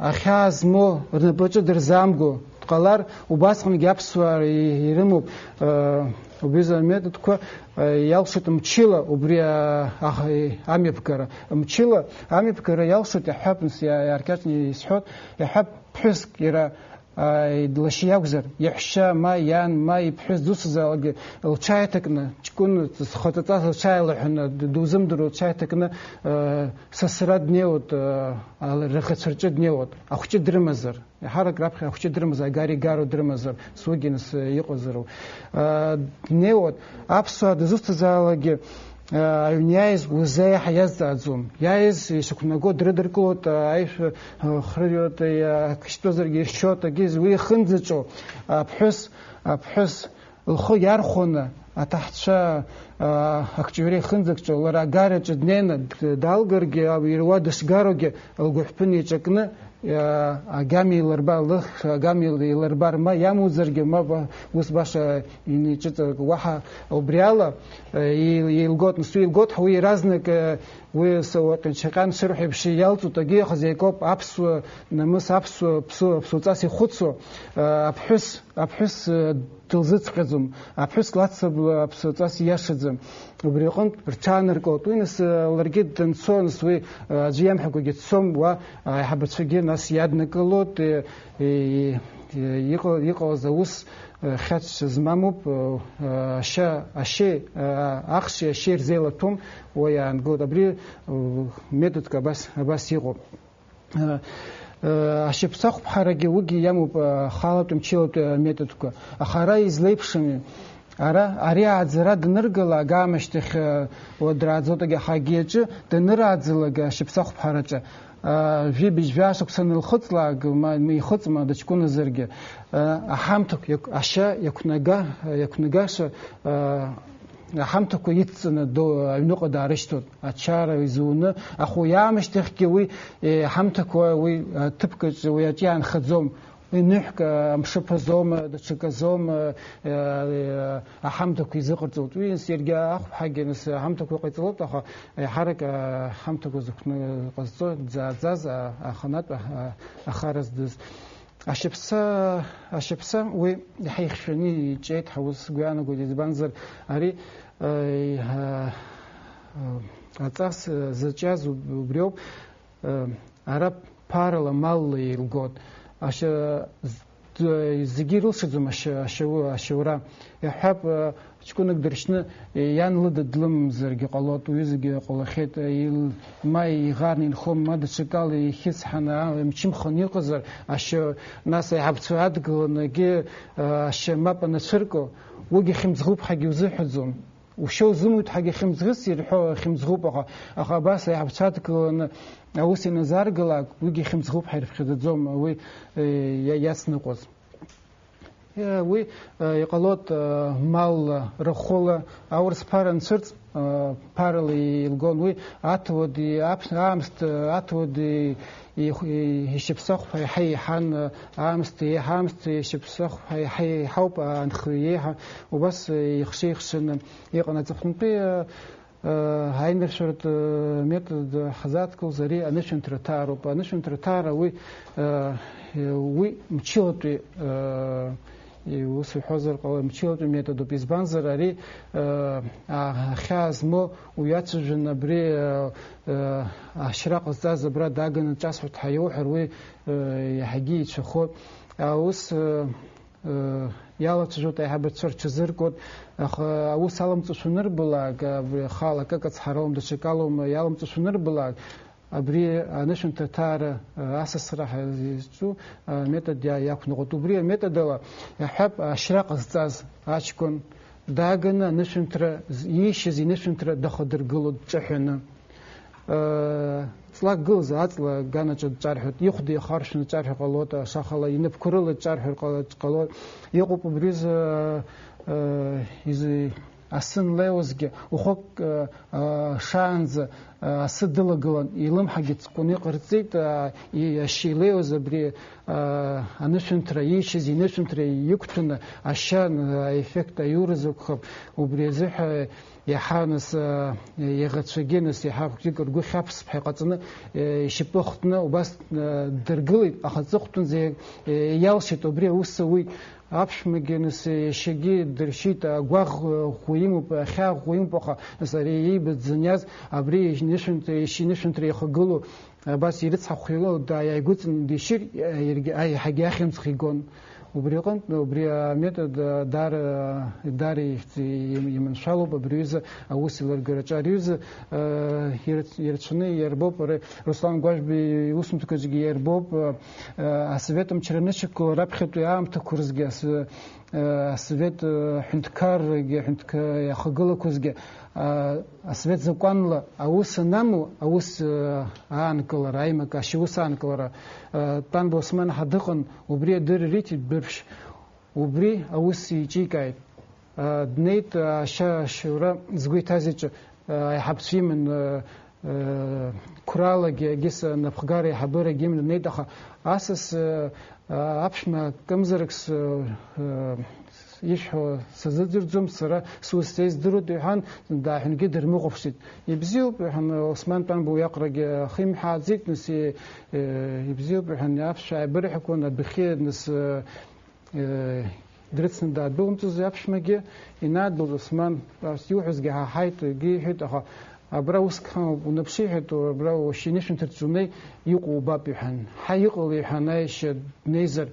ахьаа змоу рнапаҿы дырзаамго дҟалар, убасҟангьы аԥсуаа ир-, ирымоуп, э, убри рзы аметодқәа, э, иалшоит мчыла убри, э, аха-, амҩаԥгара. Мчыла амҩаԥгара иалшоит, иаҳҳәап, нас иа-, иааркьаҿны исҳәоит, иаҳҳәап, ԥҳәыск иара, э, лашьа иакәзар, иаҳәшьа, ма иан, ма иԥҳәыс дусазаалакгьы лҽааиҭакны, ҷкәын зхаҵаҵас лҽааилаҳәаны, д-, дузымдыруа лҽааиҭакны, э, сасра днеиуеит, э, ала-, раӷацәа рҿы днеиуеит, ахәҷы дрымазар, еиҳарак раԥхьа ахәҷы дрымазар, агари гаро дрымазар, сугьы нас, э, иҟазароуп. Э, днеиуеит, аԥсуаа дызусҭазаалакгьы, э, аҩн иааиз узеиҳа иазҵааӡом. Иааиз ишақәнаго дрыдыркылоит, э, аишәа, э, хрыриоит, э, акы шьтәазаргьы иршьоит, акгьы уи ихынӡаҿоу аԥҳәыс, аԥҳәыс лхы иархәаны, аҭаҳцәа, аа, акҿыҩра ихынӡакҿоу, лара агараҿы днеины д-, далгаргьы, ауаҩы уа дышгароугьы лгәыҳәԥын иаҿакны, аа, агьама еилырба, лых агьама еил-, еилырбар, ма иамуӡаргьы, ма ба-, ус баша инеиҿыҵак, уаҳа убри ала, аа, еил-, еилгоит, нас уи еилгоит, уи иаразнак, аа, уи с-, уа-, ҟьанчаҟьан шырҳәо еиԥш иалҵуеит, акгьы ыҟаӡам, иакоуп аԥсуа намыс, аԥсуа ԥсу-, аԥсуа ҵас ихәыцуа, аа, аԥҳәыс, аԥҳәыс, аа, дылзыцҟьаӡом, аԥҳәыс лацыбла аԥсуаҵас ииашаӡам. Убри аҟынтә рҽааныркылт. Уи нас, э, ларгьы данцо, нас уи, э, аӡәы иамҳәакәагьы дцом, уа, э, аиҳабацәагьы нас иаднакылоит, э, э, э, иҟа-, иҟалаз аус, э, хьаҵшьа змамуп, э, э, ашьа, ашьеи, э, ахши ашьеи рзеилаҭәом, уа иаангылт. Абри, э, методк абас, абас иҟоуп. Э, э, ашьаԥсахәԥҳарагьы уигьы иамоуп, э, халатәи мчылатәи аметодқәа. Аха ара излеиԥшыми? Ара, ари ааӡара даныргалак, аамышьҭахь, э, уа драаӡоит, аха агьиаҿы данырааӡалак ашьаԥсахәԥҳараҿы, э, жәибжь жәашықәса анылхыҵлак, ма, ма ихыҵма, дыҷкәыназаргьы, э, аҳамҭақә иақ-, ашьа иақәнага-, иақәнагаша, э, аҳамҭақәа идҵаны ду-, аҩныҟа даарышьҭуеит, ачара изуны, аха уи аамышьҭахьгьы уи, е, аҳамҭақәа уи, аҭыԥкаҿ уи аҿы иаанхаӡом. Уи ныҳәк, а, амшыԥ азоума, даҽак азоума, е, е, аҳамҭақәа изыҟарҵоит. Уи нас иаргьы ахәԥҳагьы нас аҳамҭақәа иҟаиҵалоит, аха еиҳарак, а, аҳамҭақәа зықәны ҟазҵо, дзааӡаз, а, аханатә, а, ахара здыз. Ашьаԥса, ашьаԥса уи иаҳа ихьшәаны иҿиеит ҳәа ус сгәы иаанагоит, избанзар, ари, э, иҳа-, э, аҵас, э, зыҿиаз уб-, убриоуп, э, ара ԥарала, малла еилгоит. Ашьа-, з-, д-, зегьы ирылшаӡом ашьа-, ашьау-, ашьаура. Иаҳҳәап, э, ҷкәынак дыршьны, иан лыда длымамзаргьы ҟалоит, уҩызагьы ҟалахьеит, ил-, ма иӷарны инхом, ма даҽакала ихьысҳаны, а, имчымханы иҟазар, ашьа, нас аиҳабацәа адгыланы, егьи, а, ашьа мап анацәырку, уигьы хьымӡӷуп ҳәагьы узыҳәаӡом. Ушьа узымуит ҳәагьы хьымӡӷыс ирҳәо хьымӡӷуп, аха, аха абас аиҳабацәа адгыланы аус ианазааргалак, уигьы хьымӡӷуп ҳәа ирыԥхьаӡаӡом, уи, е, иа-, иацныҟәоз. Е, уи, е, иҟалоит, е, малла, рахәыла, аурыс ԥара анцәырҵ, е, ԥарала еилгон. Уи аҭауади аԥ-, аамсҭ, аҭауади ихә-, и-, ишьаԥсахә ҳәа иаҳа еиҳан, е, аамсҭ еиҳа, аамсҭ ишьаԥсахә ҳәа иаҳа еиҳауп, анхаҩы иеиҳа. Убас, е, ихшеихшаны иҟан аҵыхәтәантәи, е, Э, аиныршәаратә, э, метод ҳзадкылоз ари анышәынҭра ҭаароуп. Анышәынҭра ҭаара уи, э, уи мчылатәи, э, ус иҳәозар ҟалоит, мчылатәи методуп. Избанзар, ари, э, а-, ахьаа змоу уи ацәажәан абри, э, э, ашьра ҟазҵаз абра даганы дҿасҳәоит ҳәа иауҳәар, уи, э, иаҳагьы ицәахоит. Аус, э, Э, иалацәажәоит аиҳабацәа рҽазыркуеит, аха аус аламҵәашәа анырбалак, абри ахала акык ацҳароума, даҽакалоума, иаламҵәашәа анырбалак, абри анышәынҭра аҭаара, э, асасра ҳәа изҿу, э, метод иа-, иақәныҟәоит. Убри аметод ала, иаҳҳәап, ашьра ҟазҵаз аҷкәын дааганы анышәынҭра з-, иишьыз инышәынҭра дахадыргылоит дҿаҳәаны. Ҵлак гылаз аҵла аганаҿы дҿарҳәоит, ихәда ихаршәны дҿарҳәар ҟалоит, ашахала инапқәа рыла дҿарҳәар ҟала-, ҟалоит. Иҟоуп убри рзы, э, изы-, Асы анлеиуазгьы, ухәык, э, э, шаанӡа, э, асы дылагылан, илымҳагьы ҵкәаны иҟарҵеит, э, и-, ашьа илеиуаз абри, э, анышәынҭра, иишьыз инышәынҭра иқәҭәаны, ашьа, э, аеффект аиурыз акәхап, убри азыҳәа иаҳа нас, э, иаӷацәагьы нас иаҳа хәҷык ргәы хьаԥсп ҳәа иҟаҵаны, э, ишьапы хтны убас, э, дыргылеит, аха аҵыхәтәанӡа, э, иалшеит, убри аус ауит. Аԥшәмагьы нас иашьагьы дыршьит, агәаӷ ӷәӷәа имоуп, ахьаа ӷәӷәа имоуп, аха нас ари иибаӡ заниаз, абри инышәынҭра, иашьа инышәынҭра ихагылоу, абас ирыцҳахәхьоу дааиааигәыҵан дишьыр, иаргьы аиҳагьы ахьымӡӷ игон. Убри аҟынтә, убри аметод, а, даара, даара ихьӡ-, им-, иманшәалоуп абри аҩыза аус еилыргараҿы. Ари аҩыза, а, ирацә-, ирацәаны иарбоуп, ара Руслан Гәажәба иусумҭақәа зегьы иарбоуп, а, а, асовет мчра анышьақәгыла раԥхьатәи аамҭақәа рзгьы ас-, а, асовет, а, ҳәынҭқаррагьы, аҳәынҭқа-, ахагылақәа зегьы, а, асовет закәанла аус анаму, аус, а, аанкылара, аимак-, ашьаус аанкылара, а, Тәанба Осман ҳа дыҟан, убри адырра риҭеит Дәырԥшь. Убри аус еиҿикааит. Днеит, ашьа-, ашьоура згәы иҭаз иҿы, аиҳабацәа иман, қәралагьы, егьыс напхгара аиҳабырагьы иманы днеит, аха асас, аԥшәма акымзарак с-, исҳәо сазыӡырӡом, сара сус сеиздыруеит, иҳәан, дааҳәынгьы дырмыхәаԥшит. Ибзиоуп, иҳәан, Осман Тәанба уиаҟарагьы ахы имҳәааӡеит, нас, ибзиоуп, иҳәан, аԥсшәа ааибырҳәақәон, адәахьы, нас, Э, дрыцны даадәылымҵыз аԥшәмагьы, инаадгылт Осман, ас иуҳәозгьы ҳаҳаит, егьи иҳәеит, аха абра уск ҳамоуп, унаԥшы, иҳәеит, абра уашьа инышәынҭраҿы унеи, иҟоу убап, иҳәан. Ҳа, иҟалеи, иҳәан, аиашьа днеизар,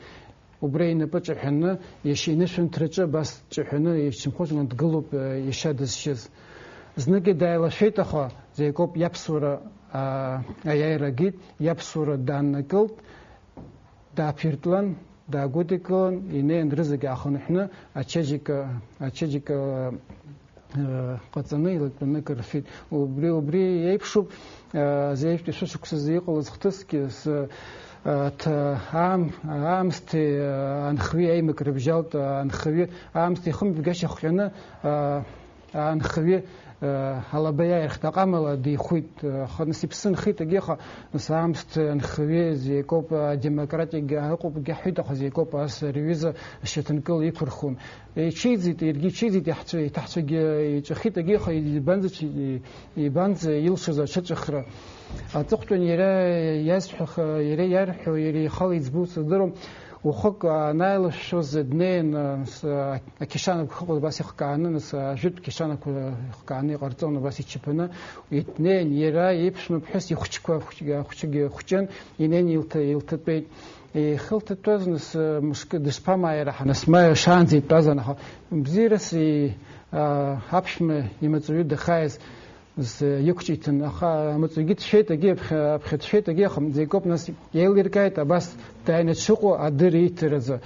убра инапы ҿаҳәаны, иашьа инышәынҭраҿы абас ҿаҳәаны, ишьцымхәыцуан дгылоуп, э, иашьа дызшьыз. Зныкгьы дааилашәеит, аха Заикоп иаԥсуара, а, аиааира агеит, иаԥсуара дааннакылт, дааԥиртлан, даагәыдикылан, инеин рызегь аахынҳәны, ачеиџьыка, ачеиџьыка, э, ҟаҵаны илатәаны акыр рфеит. Убри, убри еиԥшуп, э, зеижәтәи шәышықәсазы иҟалаз хҭысгьы, с-, э, ҭ-, аам-, аамсҭеи, э, анхаҩи аимак рыбжьалт, э, анхаҩы аамсҭа ихымҩаԥгашьа хҟьаны, э, Анхаҩы, э, алаба иааирхт, аҟамала деихәит, э, аха нас иԥсы нхеит, егьи, аха нас аамсҭа анхаҩы Заикоп, э, адемократиагьы ыҟоуп, егьи ҳҳәеит, аха Заикоп ас ари аҩыза шьаҭанкыла иқәырхуан. Иҽеиӡеит, иаргьы иҽеиӡеит, иаҳцәа-, иҭаҳцәагьы иҵәахит, егьи, аха ибанӡа чи-, ибанӡа илшоз аҽыҵәахра. Аҵыхәтәан иара иазҳәаха-, иара иарҳәо, иара ихала иӡбоу сыздыруам. Уахык анааилышәшәоз днеин, с-, ақьашанақәа хыҟаз убас ихкааны, нас, ажәытә қьашанақәа ихкааны иҟарҵон, убас ичаԥаны, днеин, иара иԥшәма ԥҳәыс ихәыҷқәа, хәыҷ-, хәыҷгьы хәҷын, инеин илҭа-, илҭатәеит. Ихы лҭатәаз, нас, мышкы дышԥамааи раҳа, нас ма шаанӡа итәазан, аха бзиарас и-, а, аԥшәма имаҵуҩы дахааиз, З-, иқәҿиҭын, аха амаҵугьы дшәеит, агьи аԥхьа, аԥхьа дшәеит, агьи аха Заикоп нас еилиркааит, абас дааины дшыҟоу адырра иҭаразы.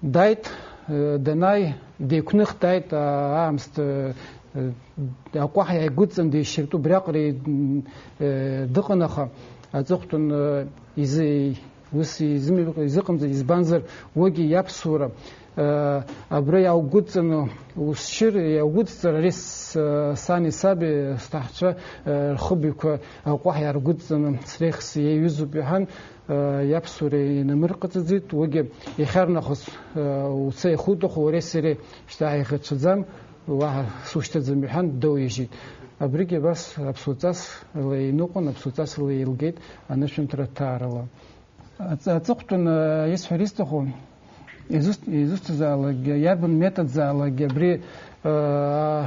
Дааит, э, данааи, деиқәных дааит, а-, аамсҭа, э, э, акәаҳ иааигәыдҵан дишьыртәы убриаҟара, м, э, дыҟан, аха аҵыхәтәан, э, изы-, Ус изымҩаԥ-, изыҟамҵеит, избанзар, уигьы иаԥсуара, э, абра иааугәыдҵаны усшьыр, иааугәыдҵар, ари с-, сани саби, сҭаҳцәа, э, рхыбаҩқәа аҟәаҳ иааргәыдҵаны среихс иаҩызоуп иҳәан, э, иаԥсуара инамырҟаҵаӡеит, уигьы иахьарнахыс, э, уца иахуҭаху уареи сареи шьҭа ҳаиӷацәаӡам, уаҳа сушьҭаӡам иҳәан, доуижьит. Абригьы абас аԥсуа ҵасла иныҟәон, аԥсуа ҵасла еилгеит анышәынҭра ҭаарала. Аҵ-, аҵыхәтәан, э, исҳәар исҭаху, изусҭ-, изусҭазаалакгьы, иарбан методзаалакгьы абри, э,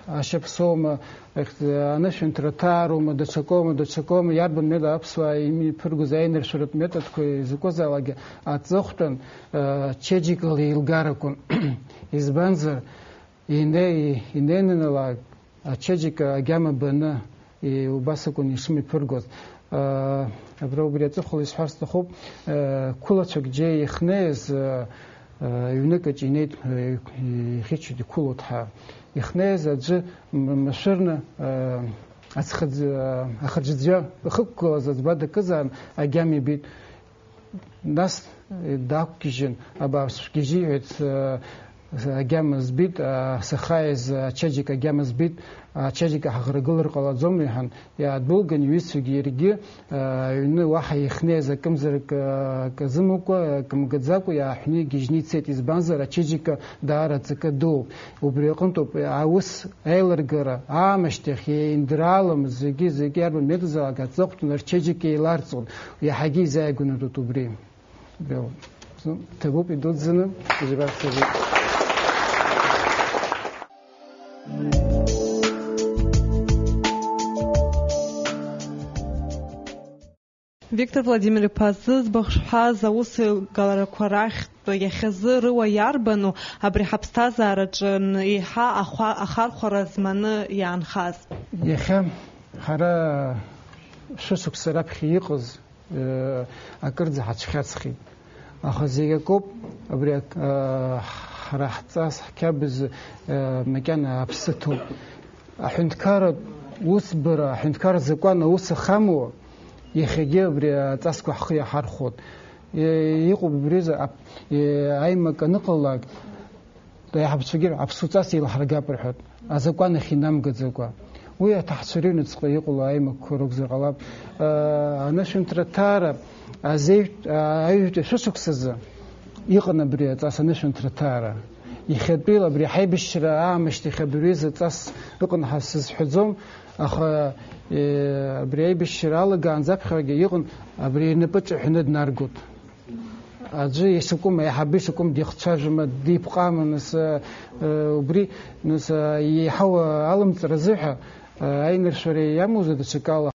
ашьаԥсоума, ехь-, анышәынҭра ҭаароума, даҽакоума, даҽакоума, иарбан метод аԥсуаа имиԥыргоз аиныршәаратә методқәа изакәызаалакгьы аҵыхәтәан, э, чеиџьыкала еилгарақәан. Избанзар, Инеи-, инеинанала ачеиџьыка агьама баны, и-, убас акәын ишымҩаԥыргоз. Э, абра убри аҵыхәала исҳәар сҭахуп, э, қәылацәак џьеи ихнеиз, э, э, ҩныкаҿ инеит, э, ихьычоит, иқәылоит ҳәа. Ихнеиз аӡәы м-, машәырны, э, аӡхыӡ-, э, ахырџьыӡҩа ихықәгылаз аӡба дакызаан агьама ибеит. Нас, э, даақәгьежьын, абааԥс, шәгьежьы, иҳәеит, э, Агьама збит, а, сахааиз ачеиџьыка агьама збит, ачеиџьыка ҳаӷрагылар ҟалаӡом, иҳәан, иаадәылган, иҩызцәагьы иаргьы, а, аҩны уаҳа ихьнеиз акымзарак, а, акы азымукәа, акы мгаӡакәа, иааҳәны игьежьны ицеит, избанзар, ачеиџьыка даара аҵакы дууп. Убри аҟынтәоуп аус аилыргара аамышьҭахь, еиндралам, зегьы, зегьы арбан метрзаалак аҵыхәтәаны рчеиџьыка еиларҵон, иаҳагьы изааигәанатәуп убри. Бел. Ҭабуп идуӡӡаны, ижәбар ҭабуп. Виктор Владимир-иԥа, зыӡбахә шәҳәаз аусеилгаларақәа рахьтә иахьазы рыуа иарбану абри ҳаԥсҭазаараҿы еиҳа ахәа-, ахархәара зманы иаанхаз? Иахьа ҳара шәышықәса раԥхьа иҟаз, э, акырӡа ҳацәхьаҵхьеит. Аха зегь акоуп, абри ак-, э, ҳара ҳҵас, ҳқьабз, э, макьана аԥсы ҭоуп. Аҳәынҭқарратә усбара, аҳәынҭқарратә закәан аус ахамуа, иахьагьы абри аҵасқәа ҳхы иаҳархәоит. Е, иҟоуп убри азы ап-, е, аимак аныҟалалак, аиҳабацәагьы аԥсуа ҵас еилаҳаргап рҳәоит, азакәан ахь инамгаӡакәа. Уи аҭаҳцәа рыҩныҵҟа иҟало аимакқәа ракәзар ҟалап. Е, анышәынҭра ҭаара азеижә-, аҩажәтәи шәышықәсазы иҟан абри аҵас анышәынҭра ҭаара. Иахьатәиала абри ҳаибашьра аамышьҭахь абри азы ҵас ыҟан ҳәа сызҳәаӡом, аха, е, абри аибашьра алагаанӡа аԥхьагьы иҟан, абри инапы ҿаҳәаны днаргоит. Аӡәы исакәым, аиҳабы исакәым дихцәажәома, дипҟама, нас, э, убри, нас, э, еиҳау алымҵра азыҳәа, э, аиныршәара иамоузеи даҽакала?